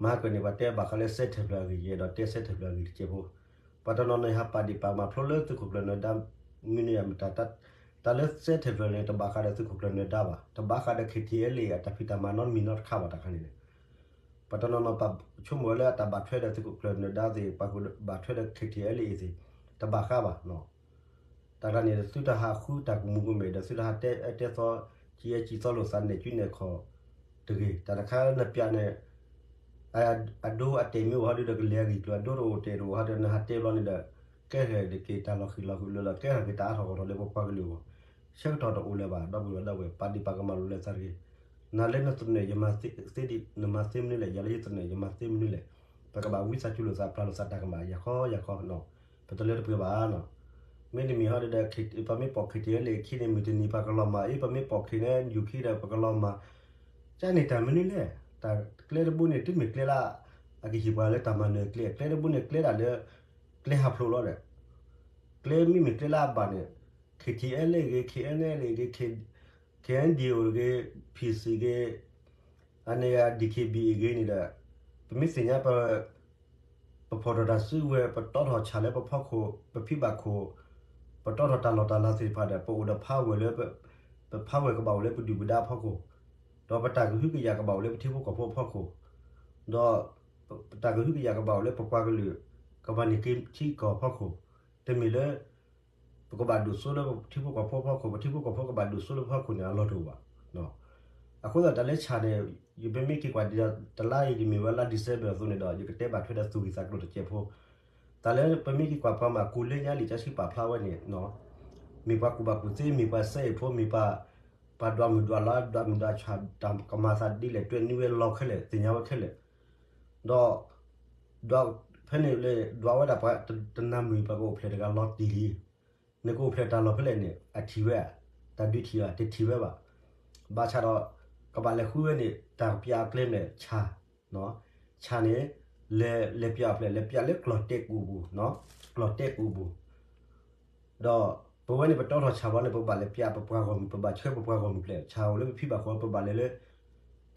မဟါကၢန့ၣ် ပှၤတဲဘၣ်ဃးလၢစဲးထဲးဖျၢၣ်အဂ့ၢ် ယအဲၣ်ဒိးတဲစဲးထဲးဖျၢၣ်အဂ့ၢ်တစဲးဖိ, ပှၤတနီၤနီၤဟးပာ်ဒံးပာ်ကမၣ်ဖျိလၢသုးခိၣ်ကျၢၢ်နၢၤဒါ မနုၤအမတၤ, တၢ်လၢစဲးထဲးဖျၢၣ်န့ၣ် တဘၣ်ဃးဒီးသုးခိၣ်ကျၢၢ်နၢၤဒါဘၣ်, တဘၣ်ဃးဒီး KTLA အတၢ်ဖံးတၢ်မၤနီတမံၤနီတခါဘၣ်တခါန့ၣ်, ပှၤတနီၤနီၤပာ်ဆိကမိၣ်ဝဲလၢအတၢ်ဘၣ်ထွဲဒီးသုးခိၣ်ကျၢၢ်နၢၤဒါသ့ၣ် ပှၤကဘၣ်ထွဲဒီး KTLA သ့ၣ် တဘၣ်ဃးဘၣ် တၢ်တခါန့ၣ် သုတဟးဃုတၢ်ကမူၤကမဲာ်ဒီး သုတဟးတဲအၢတဲသီ ကံအဲကံသီလိာ်သး နဲၣ်ကူနဲၣ်ခီၣ်တဂ့ၤ. တၢ်တခါလၢနပျးန့ၣ် အဒိအတဲာ်မ့ၢ်အိၣ်ဟီဒုဒီး ကလဲၤအဂ့ၢ်ကျိၤ အဒိတအိၣ်တဲာ်တအိၣ်ဟီဒီး နဟးတဲဘျီန့ၣ်ဒီး ကဲထီၣ်က့ၤတၢ်လီၤဃံၤလီၤဃုာ်လၢလီၤ ကဲထီၣ်က့ၤတၢ်အါထီၣ်ဂီၢ်ထီၣ်လၢပပှၤကလုာ်အဂီၢ် ဆၢကတီၢ်တအိၣ်လၢၤဘၣ် ဒီပုၢ်ဝဲၢ်ဒီပုၢ်ဝဲၢ် ပာ်ဒံးပာ်ကမၣ်လိာ်လၢသးတဂ့ၤ. နၤလၢနသနၢၣ်ယမၤသ့ နမၤသ့မနုၤလဲၣ် ယၤလၢယသနၢၣ်ယမၤသ့မနုၤလဲၣ်. ပကဘၣ်ဝံသးစူၤလိာ်သး ပျၢ်လိာ်သးတၢ်ကမၣ် ယၤခီယၤခီနီၤ ပတလၢတပှဲၤဘၣ်နီၤ. မ့တမ့ၢ်ဟီဒီး ပမ့ၢ်ပိာ် KTLA အခံန့ၣ် မုၢ်တနံၤပှၤကလီၤမၢ် အ့ ပမ့ၢ်ပိာ် KNU ခံဒီး ပကလီၤမၢ် ကန့ၣ်တၢ်မနုၤလဲၣ်. တၢ်ကျဲတဘိန့ၣ် တမ့ၢ်ကျဲလၢ အကဟ့ၣ်ပှၤလၢတၢ်မၤနၢၤကျဲ ကျဲတဘိန့ၣ် ကျဲဒၣ်လၢ ကျဲဟးဖျိးလီၤဒီး ကျဲမ့မ့ၢ်ကျဲလၢအဘၣ်န့ၣ် KTLA ဂ့ၤ KNLA ဂ့ၤ KNDO ဂ့ၤ PC ဂ့ၤ အန့ၣ် DKBA ဂ့ၤန့ၣ်ဒီး ပမ့ၢ်သ့ၣ်ညါပ ပဖီၣ်ထီၣ်တၢ်စုကဝဲၤ ပတီထီၣ်ဆၣ်လၢပဖီခိၣ် ပဖံးဘၣ်ခိၣ်, ပတီထီၣ်တၢ်လီၢ်တၢ်လၤသ့ၣ်တဖၣ်ဒီး ပအိၣ်ဒီး power လၢ ပ power ကဘၣ်အိၣ်လၢပဒုၣ်ပဒါအဖီခိၣ်, ဒီးပတၢ်ကဟုကယာ်ကဘၣ်အိၣ်လၢပထံဖိကီၢ်ဖိအဖီခိၣ်, ဒီး ပတၢ်ကဟုကယာ်ကဘၣ်အိၣ်လၢပပှၤကလုာ် ကဘၣ်န့ၢ်က့ၤထံကီၢ်အဖီခိၣ်, တမ့ၢ်လၢ ပကဘၣ်ဒိၣ်စိလၢပထံဖိကီၢ်ဖိအဖီခိၣ် ပထံဖိကီၢ်ဖိကဘၣ်ဒိၣ်စိလၢပဖီခိၣ်န့ၣ် အလီၢ်တအိၣ်ဘၣ်. အဃိသတးတၢ်လၢဆၣ်န့ၣ် ယပမ့ၢ်က့ၤကွၢ်ဒ်တလါအံၤ ယမ့ၢ်ဝဲလါ December အသိးန့ၣ်ဒီး ယကတဲဘၣ်ထွဲဒီးသူၣ်ဂ့ၢ်သးကျိၤတစဲးဖိ, တၢ်လၢပမ့ၢ်က့ၤကွၢ်ပှၤမၤကူးလၢညါလံာ်စီဆှံပာ်ဖျါဝဲန့ၣ် မ့ၢ်ပှၤကူၣ်ဘၣ်ကူၣ်သ့ မ့ၢ်ပှၤစဲအ့ၣ်ဖိ မ့ၢ်ပှၤ ပှၤဒွးမုၢ်ဒွးလါ ဒွးမုၢ်ဒွးဆၣ် တၢ်ကမၤသးဒ်လဲၣ် တွဲနွံဝဲလီၢ်ခဲလၢာ် သ့ၣ်ညါဝဲခဲလၢာ်, ဒီး ဒွး ဖဲန့ၣ်လၢ ဒွးဝဲဒၣ်ပှၤတနၤမုၢ် ပှၤကအိၣ်ဖျဲၣ်တဂၤလီၤတံၢ်လံ, နကအိၣ်ဖျဲၣ်တၢ်လီၢ်ဖဲလဲၣ်န့ၣ် အထံၣ်ဝဲဧါ, တၢ်ဒုးထံၣ်ဧါ တထံၣ်ဝဲဘၣ်. ဘၣ်ဆၣ်ဒီး ကဘၣ်လဲၤဃုဝဲန့ၣ် တၢ်ပျးအကျဲမ့ၢ်လဲၣ် ဆၣ်, ဆၣ်န့ၣ် လဲၤ လဲၤပျးအီၤဖဲလဲၣ် လဲၤပျးလၢကျီၢ်တဲာ်ကူၣ်ပူၤ, ကျီၢ်တဲာ်ကူၣ်ပူၤ ဒီးပဝဲန့ၣ် ပတီထီၣ်ဆၣ်ဘျီန့ၣ် ပဘၣ်လဲၤပျးပပှၤဂီၢ်မုၢ် ပဘၣ်ဆှၢပပှၤဂီၢ်မုၢ်ဖျဲၣ် ဆၣ်အိၣ်လၢပဖံဘၣ်ဃီ ပဘၣ်လဲၤလၢ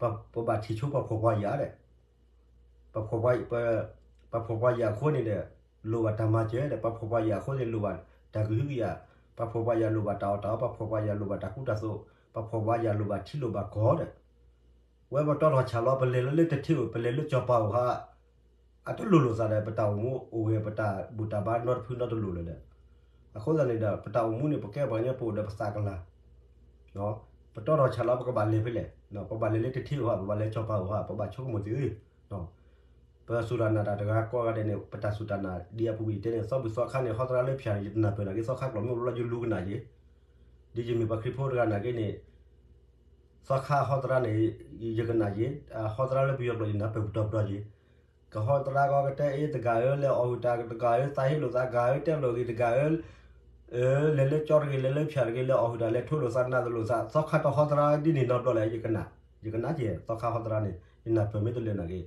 ပ ပဘၣ်ထံၣ်ဆိပှၤဖှီၣ်ပှၤယာ်ဒီး ပ ပှၤဖှီၣ်ပှၤယာ်အဃိန့ၣ်ဒီး လိၣ်ဘၣ်တၢ်မၤစၢၤဒီး ပှၤဖှီၣ်ပှၤယာ်အဃိန့ၣ် လိၣ်ဘၣ်တၢ်ကဟုကယာ်, ပှၤဖှီၣ်ပှၤယာ်လိၣ်ဘၣ်တၢ်အီၣ်တၢ်အီ, ပှၤဖှီၣ်ပှၤယာ်လိၣ်ဘၣ်တၢ်ကူတၢ်သိး, ပှၤဖှီၣ်ပှၤယာ်လိၣ်ဘၣ်ထံလိၣ်ဘၣ်ကီၢ်ဒီး ဝဲပတီထီၣ်ဆၣ်လီၤ ပလဲၤလၢလၢတထ့ဧိၤ ပလဲၤလၢကၠီၤပၤဧိၤဟါ အတလိၣ်လိာ်သးဒီး ပတၢ်အိၣ်မူအိၣ်ဝဲ ပတၢ်ဘူၣ်တၢ်ဘါနီတဖုနီတလိၣ်လၢၤဒီး အဃိသတးန့ၣ်ဒီး ပတၢ်အိၣ်မူန့ၣ် ပကဲပှၤကညီ ပအိၣ်ဒီးပသးကလၤ, ပတီထီၣ်ဆၣ်လီၤ ပကဘၣ်လဲၤဖဲလဲၣ်, ပဘၣ်လဲၤလၢတထ့ဧိၤဟါ ပဘၣ်လဲၤကၠီၤပၤဧိၤဟါ ပဘၣ်ဆိကမိၣ်သ့ဧၢ ပစူၢ်တၢ်နာ်တၢ်တဂၤကိးဂၤဒဲးန့ၣ် ပတၢ်စူၢ်တၢ်နာ်ဒ်အပူၤကွံာ်ယတဲန့ၣ် သီဘူၣ်သီခါန့ၣ် ဟီသရၣ်လၢဖၠၣ်န့ၣ် ယတနၢ်ပၢၢ်နာ်က့ သီခါကျိာ်မ့ၢ်အိၣ်လီၤယလူၤကနၣ်က့, ဒ်ယမ့ၢ်ပှၤခရံာ်ဖိတဂၤနာ်က့န့ၣ် သီခါဟီသရၣ်န့ၣ် ယကနၣ်က့, ဟီသရၣ်လၢပယီၤကျိာ်ယနၢ်ပၢၢ်ပတီၢ်ပတီၢ်က့, ကဟီသရၣ်ကီကတဲအ့ တဂၤဧၢ လဲၤအီၣ်ဟုၣ်တၢ် တဂၤဧၢ သးဟ့လိာ်သး တဂၤဧၢ တဲလိာ်ဂ့ၤ တဂၤဧၢ လဲၤလၢကၠီတဂ့ၤ လဲၤလၢဖၠၣ်တဂ့ၤ လဲၤအီၣ်ဟုၣ်တၢ် လဲၤထိလိာ်သး နးတလိာ်သး သီခါတဟီသရၣ်ဒ်န့ၣ်နီတဘျီလဲၣ် ယကနၣ်, ယကနၣ်က့ သီခါဟီသရၣ်န့ၣ် ယနၢ်ပၢၢ်မ့ၢ်တလၢာ်နာ်က့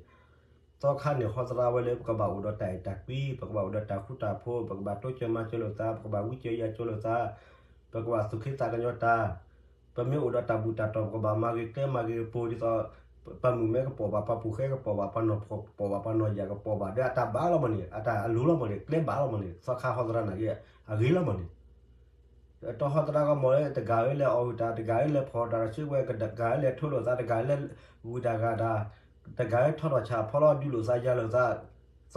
သီခါန့ၣ် ဟီသရၣ်ဝဲလၢပကဘၣ်အိၣ်ဒီးတၢ်အဲၣ်တၢ်ကွံ ပကဘၣ်အိၣ်ဒီးတၢ်ဃူတၢ်ဖိး ပကဘၣ်တိစၢၤမၤစၢၤလိာ်သး ပကဘၣ်ဝံစၢၤယၤစၢၤလိာ်သး ပကဘၣ်သူၣ်ခ့သးကညီၤတၢ် ပမ့ၢ်အိၣ်ဒီးတၢ်ဘူၣ်တၢ်တီၢ် ပကဘၣ်မၤဂ့ၤကျဲမၤဂ့ၤကပူၤ ဒ်သိး ပှၤမုၣ်မဲကပိာ်ဘၣ် ပှၤပူၤဃဲကပိာ်ဘၣ် ပှၤနီၢ်ကပိာ်ဘၣ် ပှၤနီၢ်ယၢ်ကပိာ်ဘၣ် ဒီးအတၢ်ဘၣ်လီၤမးန့ၣ် အတၢ်အလိၤလီၤမးန့ၣ် ကျဲဘၣ်လီၤမးန့ၣ် သီခါဟီသရၣ်နာ်က့ အဂ့ၤလီၤမးန့ၣ် တဟီသရၣ်ဂီၢ်မးလၢ တဂၤဧၢ လဲၤအီၣ်ဟုၣ်တၢ် တဂၤဧၢ လဲၤဖီၣ်တၢ် တဂၤဧၢ လဲၤထိလိာ်သး တဂၤဧၢ လဲၤဝံတၢ်ဂၤတၢ် တဂၤဧၢ ထီထီၣ်ဆၣ်ဖီလီၤ ဒုးလိာ်သးယၤလိာ်သး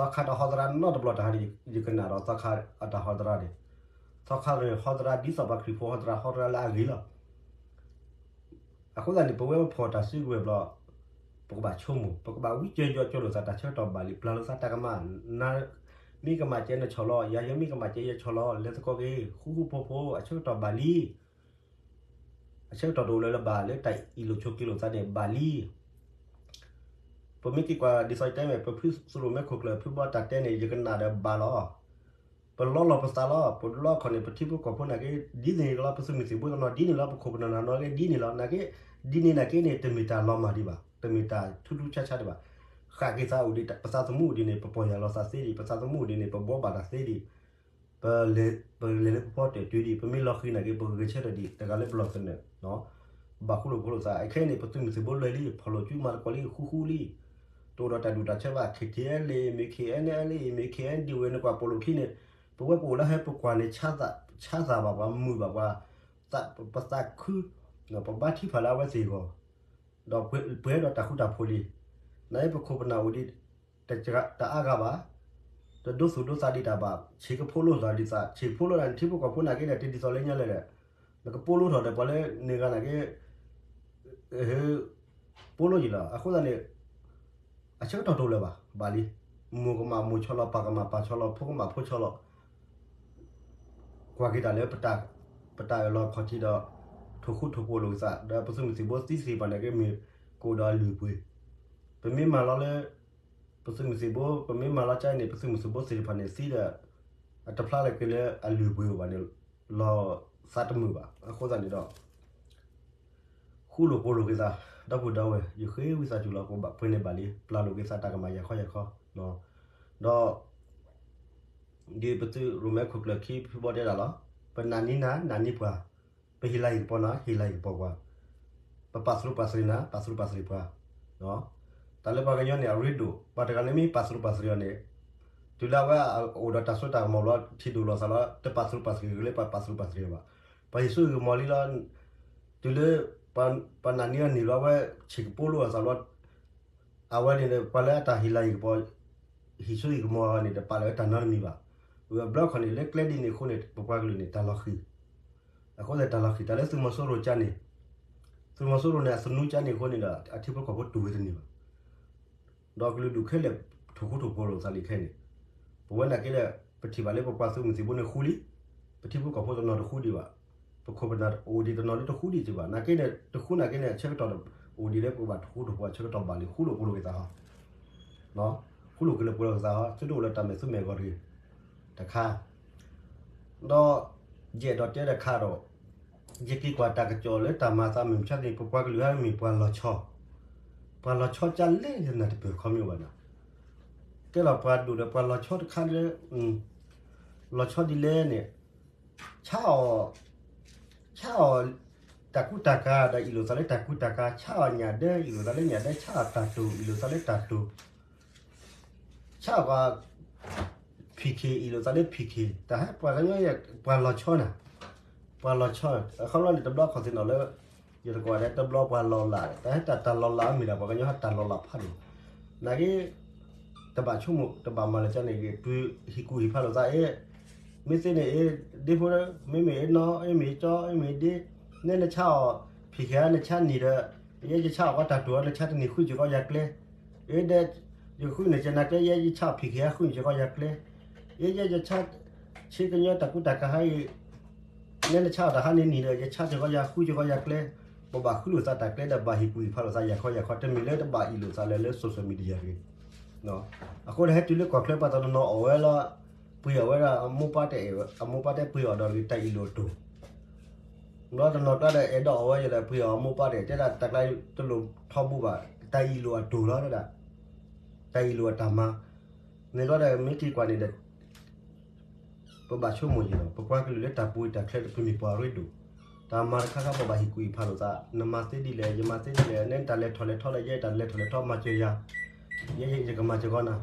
သီခါတဟီသရၣ်နီတဘျီတဟါန့ၣ် ယကနၣ်ဒီးသီခါအတၢ်ဟီသရၣ်န့ၣ် သီခါန့ၣ်ဟီသရၣ် ဒ်သိးပှၤခရံာ်ဖိဟီသရၣ် ဟီသရၣ်လၢအဂ့ၤလီၤ အဃိသတးန့ၣ် ပဝဲပဖီၣ်တၢ်စုကဝဲၤဘျီ ပကဘၣ်ဆိကမိၣ် ပကဘၣ်ဝံစၢၤယီၤကၠိလိာ်သး တၢ်ဆၢကတီၢ်ဘၣ်လံ ပျၢ်လိာ်သးတၢ်ကမၣ် နၤမ့ၢ်ကမၣ်ကဲနဆီၣ်လီၤ ယၤယမ့ၢ်ကမၣ်ကဲယဲဆီၣ်လီၤ လဲၤသကိးက့ၤ ဃူဃူဖိးဖိး အဆၢကတီၢ်ဘၣ်လံ အဆၢကတီၢ်တအိၣ်လၢၤလၢၤဘၣ်လၢတၢ်အ့ၣ်လိာ်ဆိးက့လိာ်သးန့ၣ် ဘၣ်လံ ပမ့ၢ်က့ၤကွၢ်ဒ်သိးယတဲမ့ၢ် ပဖုသရိၣ်မဲခိၣ်ကျၢၢ် ဖုဘီတၢ်တဲန့ၣ် ယကနၣ်ဒီးဘၣ်လီၤ ပလီလီၤပသးလီၤ ပလီခီၣ်န့ၣ် ပထံဖိကီၢ်ဖိနာ်က့ ဒ်န့ၣ်လီၤ ပသုးမုၢ်သံၣ်ဘိတနီၤဒ်န့ၣ်လီၤ ပခိၣ်ပနၢ်တနီၤက့ ဒ်န့ၣ်လီၤ နာ်က့ ဒ်န့ၣ်နာ်က့န့ၣ် တမ့ၢ်တၢ်လီၤမၢ်ဒံးဘၣ် တမ့ၢ်တၢ်ထူးထူးဆါဆါဒံးဘၣ် ဃၣ်က့ၤသးအိၣ်ဒံး ပသးသမူအိၣ်ဒံးန့ၣ် ပပီၢ်ယၢ်လီၤသးသ့ဒံး ပသးသမူအိၣ်ဒံးန့ၣ် ပဘှီဘၣ်တၢ်သ့ဒံး ပလဲၤ ပလဲၤလၢပဖီတၢၢ်တုၤဒံး ပမ့ၢ်လီၤဃံၤနာ်က့ ပဂဲၤဆၢထၢၣ်ဒံး တဂၤလၢပလီၢ်သနၢၣ် ဘၣ်ဃူလိာ်ဖိးလိာ်သး အခဲအံၤန့ၣ် ပသုးမုၢ်သံၣ်ဘိလွဲၢ်လံ ဖီၣ်လိာ်စုမၤသကိးလံ ဃူဃူလံ တအိၣ်ဒီးတၢ်ဒူၣ်တၢ်ဆၢဘၣ် ခ့ၣ်ထံးအဲလ့ၣ် မ့ၢ် ခ့ၣ်အဲၣ်နဲၣ်အဲလ့ၣ် မ့ၢ် ခ့ၣ်အဲၣ်ဒံၣ်ဝဲ နကွၢ်ပိာ်လိာ်ခံန့ၣ် ပဝဲပအိၣ်လၢဟဲပကွၢ်န့ၣ် ဆါသးဘၣ်ပှၤ မုာ်ဘၣ်ပှၤ ပသးခု ပဘါထုကဖၣ်လၢအဝဲသ့ၣ်အဂီၢ် ဒီးပှဲၤဒီးတၢ်ဃူတၢ်ဖိးလံ နာ်က့ပခိၣ်ပနၢ်အိၣ်ဒံး တအါဂၤဘၣ် တဒိသူၣ်ဒိသးဒံးတၢ်ဘၣ် ဆံးကဖိလိသးဒံးသး ဆံးကဖိလိတၢ်န့ၣ် ထံဖိကီၢ်ဖိနာ်က့ဒီး တဒ်သိးလၢညါလဲၣ်ဒီး နကဖိလိထီၣ်ဒီး ပှၤလၢန့ၢ်ဂၤနာ်က့ ဖိလိယံာ်လီၤ အဃိသတးန့ၣ် အဆၢကတီၢ်တအိၣ်လၢၤဘၣ် ဘၣ်လံ မိၢ်ကမၣ်မိၢ်ဆီလီၤ ပၢ်ကမၣ်ပၢ်ဆီလီၤ ဖိကမၣ်ဖိဆီလီၤ ကွၢ်က့ၤတၢ်လၢ ပတၢ်အၢၣ်လီၤခီၣ်ထံးဒီး ထိၣ်ဃူထိၣ်ဖိးလိာ်က့ၤသး ဒီးပသုးမုၢ်သံၣ်ဘိသံသ့ၣ်တဖၣ်န့ၣ်က့ မ့ၢ်ကအိၣ်ဒီးအလုၢ်အပှ့ၤ ပမ့ၢ်မၤလီၤလၢ ပသုးမုၢ်သံၣ်ဘိ ပမ့ၢ်မၤလီၤကါအံၤန့ၣ် ပသုးမုၢ်သံၣ်ဘိသ့ၣ်တဖၣ်န့ၣ် သံဒီး အတဖျါလၢၤက့ၤလၢအလုၢ်အပှ့ၤအိၣ်ဘၣ်န့ၣ် လီၤသးတမုာ်ဘၣ် အဃိသတးန့ၣ်ဒီး ဃူလိာ်ဖိးလိာ်က့ၤသး ဒီပုၢ်ဒီဝဲၢ် ယဃ့ဝံသးစူၤလီၤ ပှဲၤန့ၢ်ဘၣ်လံ ပျၢ်လိာ်က့ၤသးတၢ်ကမၣ်ယၤခီယၤခီ ဒီး ဒ်ပသုးရိၣ်မဲခိၣ်ကျၢၢ်ခံဖုဘီတဲဒၣ်လီၤ ပနာ်န့ၢ်နၤ နာ်န့ၢ်ပှၤ ပဟ့ၣ်လၤဟ့ၣ်ကပီၤနၤ ဟ့ၣ်လၤဟ့ၣ်ကပီၤပှၤ ပပာ်သရူးပာ်သရံးနၤ ပာ်သရူးပာ်သရံးပှၤ တၢ်လၢပှၤကညီန့ၣ် အရ့ဒိၣ် ပှၤတဂၤလၢမ့ၢ်ပာ်သရူးပာ်သရံးအီၤန့ၣ် တုၤလၢအဝဲအိၣ်ဒီးတၢ်စိတၢ်ကမီၤဘျီ ထံၣ်ဒိၣ်လိာ်သးလီၤ တပာ်သူၣ်ပာ်သးဂ့ၤလၢပှၤပာ်သူၣ်ပာ်သးဂ့ၤဘၣ်. ပှၤဟံးစိဟံးကမီၤလံလီၤ. တုၤလၢ ပှၤနာ်န့ၢ်အီၤန့ၣ်လီၤ အဝဲဆံးကပိာ်လိာ်အသးလီၤ. အဝဲန့ၣ် ပှၤလၢအတၢ်ဟ့ၣ်လၤဟ့ၣ်ကပီၤ ဟံးစိဟံးကမီၤအဂီၢ်န့ၣ် တပာ်လၢတၢ်နီတမံၤဘၣ်. ဝံၤအဘျီခီန့ၣ် လၢကျဲဒ်န့ၣ်အဃိန့ၣ် ပပှၤကလုာ်န့ၣ် တၢ်လီၤဃံၤ အဃိသတးတၢ်လီၤဃံၤ တၢ်လၢသုးမီၤစိရိၤကါန့ၣ် သုးမီၤစိရိၤန့ၣ် အသနူကါန့ၣ်အဃိန့ၣ်ဒီး အထံဖိကီၢ်ဖိတူၢ်ဝဲတန့ၢ်ဘၣ်. ဒီးကလုာ်ဒူၣ်ခဲလၢာ် ထိၣ်ဃူထိၣ်ဖိးလိာ်သးလံခဲန့ၣ်, ပဝဲနာ်က့ဒီး ပထံၣ်ဘၣ်လၢပပှၤသုးမုၢ်သံၣ်ဘိန့ၣ်ဃူလံ, ပထံဖိကီၢ်ဖိတနီၤတဃူဒံးဘၣ်, ပခိၣ်ပနၢ်အိၣ်ဒံးတနီၤလၢတဃူဒံးဘၣ်, နာ်က့န့ၣ် တဃူနာ်က့န့ၣ် အဆၢကတီၢ်ဒီး အိၣ်ဒံးလၢပဘၣ်ထိၣ်ဃူထိၣ်ဖိးအဆၢကတီၢ်ဘၣ်လံ ဃူလိာ်ဖိးလိာ်က့ၤသးဟီ ဃူလိာ်က့ၤလၢပှဲၤလိာ်က့ၤသးဟီ သုတအိၣ်လၢတၢ်မဲာ်သူမဲာ်ဂီၤတဂ့ၤ, တခါ ဒီး ယအဲၣ်ဒိးတဲတခါဒီး ယက့ၤကွၢ်တၢ်ကစီၣ်လၢတၢ်မၤသးမုၢ်မဆါန့ၣ် ပပှၤကလုာ်ဟဲမ့ၢ်ပှၤလီၤဆီ, ပှၤလီၤဆီကလဲၣ်ယနၢ်တပၢၢ်ခီမ့ၢ်ဘၣ်နီၤ, ကဲလီၤပှၤဒိၣ်ဒီးပှၤလီၤဆီတခါလၢ လီၤဆီဒ်လဲၣ်န့ၣ်, ဆါအီၤ ဆါအီၤ တၢ်ကူတၢ်ကၤဒီးအ့ၣ်လိာ်သးလၢတၢ်ကူတၢ်ကၤ, ဆါအီၤညၣ်ဒၢ အ့ၣ်လိာ်သးလၢညၣ်ဒၢ, ဆါအီၤတၢ်တိၢ် အ့ၣ်လိာ်သးလၢတၢ်တိၢ် ဆါပှၤ ဖံးခ့ အ့ၣ်လိာ်သးလၢဖံးခ့, တၢ်ဟဲပှၤကညီ ပှၤလီၤဆီနၤ, ပှၤလီၤဆီ, အခီပညီန့ၣ် တဘျီခီၣ်သ့ၣ်နီၣ်လၢ ယတကိးဒဲး တဘျီပှၤလီၤလး, တၢ်ဟဲတၢ်တၢ်လီၤလးမ့ၢ်ဒၣ် ပှၤကညီဟဲတၢ်လီၤလးဖးဒိၣ်, နာ်က့ တဘၣ်ဆိကမိၣ် တဘၣ်မၤလၢာ်ကန့ၣ်ဂ့ၤ တုၤဟံၣ်ကူၣ်ဟံၣ်ဖးလိာ်သးအ့ၣ်, မ့ၢ်သ့န့ၣ်အ့ၣ် ဒ့ဖိ မ့မ့ၢ်အ့ၣ်နီၢ် အ့ၣ်မ့ၢ်အ့ၣ်ကၠီ အ့ၣ်မ့ၢ်အ့ၣ်ဒ့, နဲနဆါအီၤ ဖံးခ့ဧါ နဆါနံၤဒီး ယဲယဆါအီၤကီတၢ်တိၢ်ဧါ နဆါတနံၤဃုကၠီၤကီယၤကျဲ, အ့ၣ်ဒ့ ယဃုနကဲနၤကျဲ ယဲယဆါအီၤဖံးခ့ဧါ ဃုကၠီၤကီယၤကျဲ, အ့ၣ် ယဲယဆါ ဆ့ကညီတၢ်ကူတၢ်ကၤဟါအံၤ နဲနဆါအီၤတဟါန့ၣ်နံၤဒီး ယဆါကၠီၤကီယၤ ဃုကၠီၤကီယၤကျဲ, ပဘၣ်ဃုလိာ်သးတၢ်ကျဲဒီးဘၣ်ဟ့ၣ်ကူၣ်ဟ့ၣ်ဖးလိာ်သးယၤခီယၤခီ တမ့ၢ်လၢတဘၣ်အ့ၣ်လိာ်သးလၢ လၢ social media တဂ့ၤ, အဃိဒီးဟဲတုၤလၢကီၢ်ချၢပှၤတနီၤနီၤအီၣ်ဝဲလီၤ, ပှ့ၤအီၣ်ဝဲဒၣ်အမိၢ်ပၢ်တအဲၣ် အမိၢ်ပၢ်တပှ့ၤအီၤဒီးတၢ်အ့ၣ်လိာ်တိၢ် ဘျီတနီၤကျါဒီး အဲၣ်ဒိးအီၣ်ဝဲယၤဒီး ပှ့ၤအီၣ်အမိၢ်ပၢ်တအဲၣ် တဲဒၣ်တၢ်ကျါတလိၣ်ထီဘိဘၣ် တၢ်အ့ၣ်လိာ်အတိၢ်လီၤဒၣ်, တၢ်အ့ၣ်လိာ်အတၢ်မၤ, န့ၣ်ဘျီဒီး မ့ၢ်က့ၤကွၢ်န့ၣ်ဒီး ပဘၣ်ဆိကမိၣ်ယံၤလီၤ, ပပှၤကလုာ်လၢတၢ်ပူၤတၢ်ချၢ ပမ့ၢ်ပှၤရ့ဒိၣ်, တၢ်မၤတခါခါပဘၣ်ဟ့ၣ်ကူၣ်ဟ့ၣ်ဖးလိာ်သး, နမၤသ့ဒ်လဲၣ် ယမၤသ့ဒ်လဲၣ်, နဲတၢ်လဲၤထီၣ်လဲၤထီဒီး ယဲတၢ်လဲၤထီၣ်လဲၤထီမၤစၢၤယၤ ယဲယကမၤစၢၤဃီနၤ,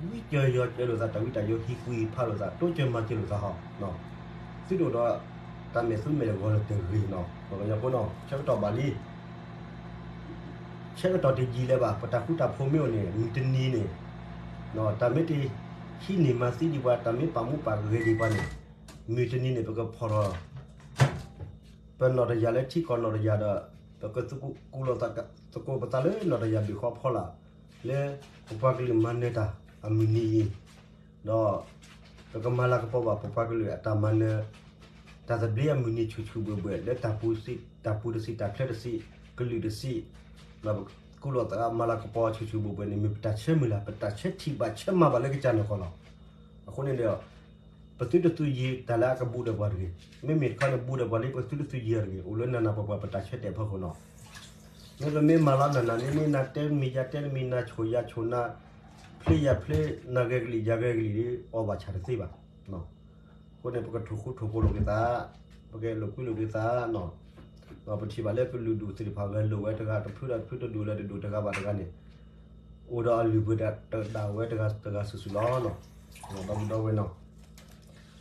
ဝံစၢၤယီၤစၢၤလိာ်သး တၢ်ဝံတၢ်ယိာ် ဟ့ၣ်ကူၣ်ဟ့ၣ်ဖးလိာ်သး တိစၢၤမၤစၢၤလိာ်သးဟီ, သုတအိၣ်ဒီး တၢ်မဲာ်သူမဲာ်ဂီၤလၢတဂ့ၤနီၤ, ပှၤကညီဖိနီၤ ဆၢကတီၢ်ဘၣ်လံ, ဆၢကတီၢ်တယံာ်လၢၤဘၣ် ပတၢ်ဃူတၢ်ဖိးမ့ၢ်အိၣ်န့ၣ် မုၢ်တနံၤန့ၣ် တၢ်မ့ၢ်တဟံးန့ၢ်မၤသံဒံးပှၤ တၢ်မ့ၢ်ပာ်မူပာ်ဂဲၤဒံးပှၤန့ၣ် မုၢ်တနံၤန့ၣ် ပကဖီၣ်ထီၣ် ပနီၢ်တယၢ်လၢထံကီၢ်နီၢ်တယၢ်ဒီး ပကသကိးလိာ်သကိးပသးလၢနီၢ်တယၢ်ဘ့ၣ်ဃီဖီလာ် လၢပပှၤကလုာ်မၤနၢၤတၢ်အမုၢ်နံၤအံၤ, ဒီးပကမၤလၤကပီၤဘၣ်ပပှၤကလုာ်အတၢ်မၤနၢၤ တၢ်သဘျ့အမုၢ်နံၤဆူၣ်ဆူၣ်ဘှဲၣ်ဘှဲၣ် လၢတၢ်ပူၤတစံး တၢ်ပူၤတစံး တၢ်ချၢတစံး ကလုာ်တစံး, ဒီးပကိးလိာ်သးမၤလၤကပီၤဆူၣ်ဆူၣ်ဘှဲၣ်ဘှဲၣ်န့ၣ် မ့ၢ်ပတၢ်ဆၢမုၢ်လၢ် ပတၢ်ဆၢထံၣ်ဘၣ်ဆၢမၤဘၣ်လၢကစၢ်နၢ်ကီၢ်လီၤ. အဃိန့ၣ်ဒီး ပသုတသူယံၤတၢ်လၢအကဘူးဒီးပှၤတဂ့ၤ. မ့မ့ၢ်တခီန့ၣ်ဘူးဒီးပှၤလံ ပသုတသူယံၤတဂ့ၤ. အိၣ်လၢနၤနၤပှၤပှၤပတၢ်ဆၢတဲာ်ဖီခိၣ်နီၤ. မ့ၢ်ပမ့ၢ်မၤလီၤနၤနၤန့ၣ် မ့ၢ်နၤတဲမ့ၢ်ယၤတဲမ့ၢ် နၤဆိၣ်ယၤဆိၣ် နၤဖျ့ယၤဖျ့ နၤဂဲၤကလံာ် ယၤဂဲၤကလံာ်ဒီး အီၣ်ဘၣ်ဆၣ်တသ့ဘၣ်. အဃိန့ၣ် ပကထိၣ်ဃူထိၣ်ဖိးလိာ်က့ၤသး, ပကအဲၣ်လိာ်ကွံလိာ်က့ၤသးနီၤ. ဒီးပထံၣ်ဘၣ်လၢကလုာ်ဒူၣ်သ့ၣ်တဖၣ်ဂဲၤလိာ်ဝဲတဂၤတဖုဒီးတဖု တဒူၣ်လၢတဒူၣ် တဂၤဘၣ်တဂၤန့ၣ် အိၣ်ဒီးအလုၢ်အပှ့ၤဒၣ်ဝဲတဂၤတဂၤစုာ်စုာ်လီၤ. ဒီပုၢ်ဒီဝဲၢ်နီၤ,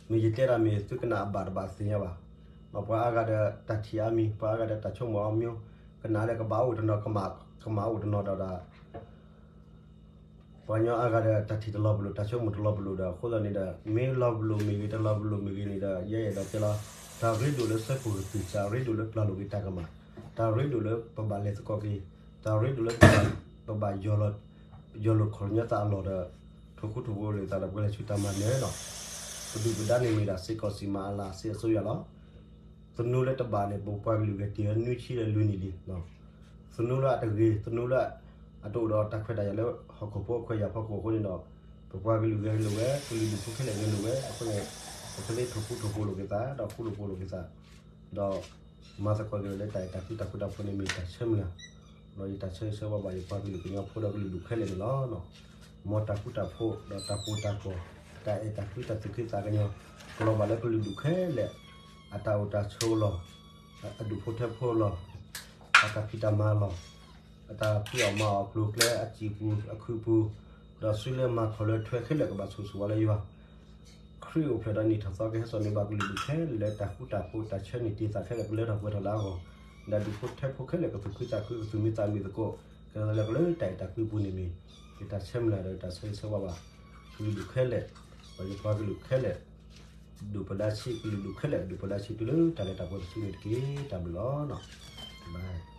မ့ၢ်ယတဲဒၣ်မ့ၢ်သုကနၣ်အဘၣ်တဘၣ်သ့ၣ်ညါဘၣ်. ပှၤအါဂၤဒီးတၢ်ထံၣ်အါမံၤ ပှၤအါဂၤဒီးတၢ်ဆိကမိၣ်အါမံၤ, ကနၣ်ဒီးကဘၣ်အိၣ်တနီၤ ကမၣ်အိၣ်တနီၤဒီး ပှၤကညီအါဂၤဒီးတၢ်ထံၣ်တလီၤပလိာ် တၢ်ဆိကမိၣ်တလီၤပလိာ်ဒီး အဃိသတးန့ၣ်ဒီး မ့ၢ်လီၤပလိာ်မ့ၢ်ဂ့ၤ တလီၤပလိာ်မ့ၢ်ဂ့ၤန့ၣ်ဒီး ယဲယအဲၣ်ဒိးတဲလီၤ, တၢ်ရ့ဒိၣ်လၢဆၢကိၣ်ကတုာ် တၢ်ရ့ဒိၣ်လၢပျၢ်လိာ်က့ၤတၢ်ကမၣ်, တၢ်ရ့ဒိၣ်လၢပဘၣ်လဲၤသကိးက့ၤ, တၢ်ရ့ဒိၣ်လၢပဘၣ် ပဘၣ်ယီၤလိာ်ခီၣ်ညီသးအလီၢ်ဒီး ထိၣ်ဃူထိၣ်ဖိးလိာ်သးဒီးပှၤလဲၤဆူတၢ်မၤနၢၤနီၤ. ပဒုၣ်ပဒါန့ၣ်မ့ၢ်ဒၣ် စစ်ကောင်စီ မအလ စစ်အစိုးရလီၤ. သနူလၢတဘၣ်န့ၣ် ပပှၤကလုာ်ဂဲၤတ့ၢ်ဝဲနွံဆံဒီးလွံၢ်နံၣ်လံ. သနူလၢအတဂ့ၤ သနူလၢအတအိၣ်ဒီးတၢ်ခွဲးတၢ်ယာ်လၢဟီၣ်ခိၣ်ဖိအခွဲးယာ်ဖီခိၣ်အဃိန့ၣ်ဒီး ပပှၤကလုာ်ဂဲၤလိာ်ဝဲ ကလုာ်ဒူၣ်ဖိခဲလၢာ်ဂဲၤလိာ်ဝဲအဃိန့ၣ် ပကသ့ထိၣ်ဃူထိၣ်ဖိးလိာ်က့ၤသး ဒီးဃူလိာ်ဖိးလိာ်က့ၤသး ဒီးမၤသကိးက့ၤဝဲလၢတၢ်အဲၣ်တၢ်ကွံတၢ်ဃူတၢ်ဖိးန့ၣ် မ့ၢ်တၢ်ဆၢမုၢ်လၢ်, ဒီးယတၢ်ဆၢဂ့ၤဆၢဝါဘၣ်ယပှၤကလုာ်ကညီဖိဒီးကလုာ်ဒူၣ်ခဲလၢာ်န့ၣ်လီၤ. မ်တၢ်ဃူတၢ်ဖိး ဒီးတၢ်ကိၢ်တၢ်ဂီၤ တၢ်အဲၣ်တၢ်ကွံတၢ်သူၣ်က့သးကညီၤ ကလီၤဘၣ်လၢကလုာ်ဒူၣ်ခဲလၢာ် အတၢ်အိၣ်တၢ်ဆိးလီၢ်, အဒူၣ်ဖိထၢဖိလီၢ်, အတၢ်ဖံးတၢ်မၤလီၢ်, အတၢ်ဖံးအီၣ်မၤအီၣ်ကျိၤကျဲအစံာ်ပူၤ အခုပူၤ, ဒီးစုလၢမၤထီၣ်လၢထွဲခဲလၢာ်ကဘၣ်ဆိၣ်ဂ့ၤဆိၣ်ဝါလၢယွၤ, ခရံာ်အိၣ်ဖျဲၣ်ဒီးနံၣ်ထီၣ်သီကဟဲစိာ်န့ၢ်ဘၣ်ကလုာ်ဒူၣ်ခဲလၢာ် တၢ်ဃူတၢ်ဖိးတၢ်ဆၢန့ၢ်တ့ၢ်သးခဲလၢာ် ကလၢထီၣ်ပှဲၤထီၣ်လၢအဂီၢ်, ဒီးဒူၣ်ဖိထၢဖိခဲလၢာ် ကသူၣ်ခုသးခု ကသူၣ်မံသးမုာ်သကိး, ကလၢလၢကလၢတၢ်အဲၣ်တၢ်ကွံပူၤန့ၣ်မ့ၢ် ယတၢ်ဆၢမုၢ်လၢ်ဒီးတၢ်ဆၢဂ့ၤဆၢဝါဘၣ် ကလုာ်ဒူၣ်ခဲလၢာ်, ဒီးယပှၤကလုာ်ခဲလၢာ်, ဒိၣ်ပလၢဆံး ကလုာ်ဒူၣ်ခဲလၢာ် ဒိၣ်ပလၢဆံးတုၤလၢတၢ်လဲၤတၢ်ပှဲၤတစုန့ၣ်တက့ၢ်. တၢ်ဘျုးလီၤ.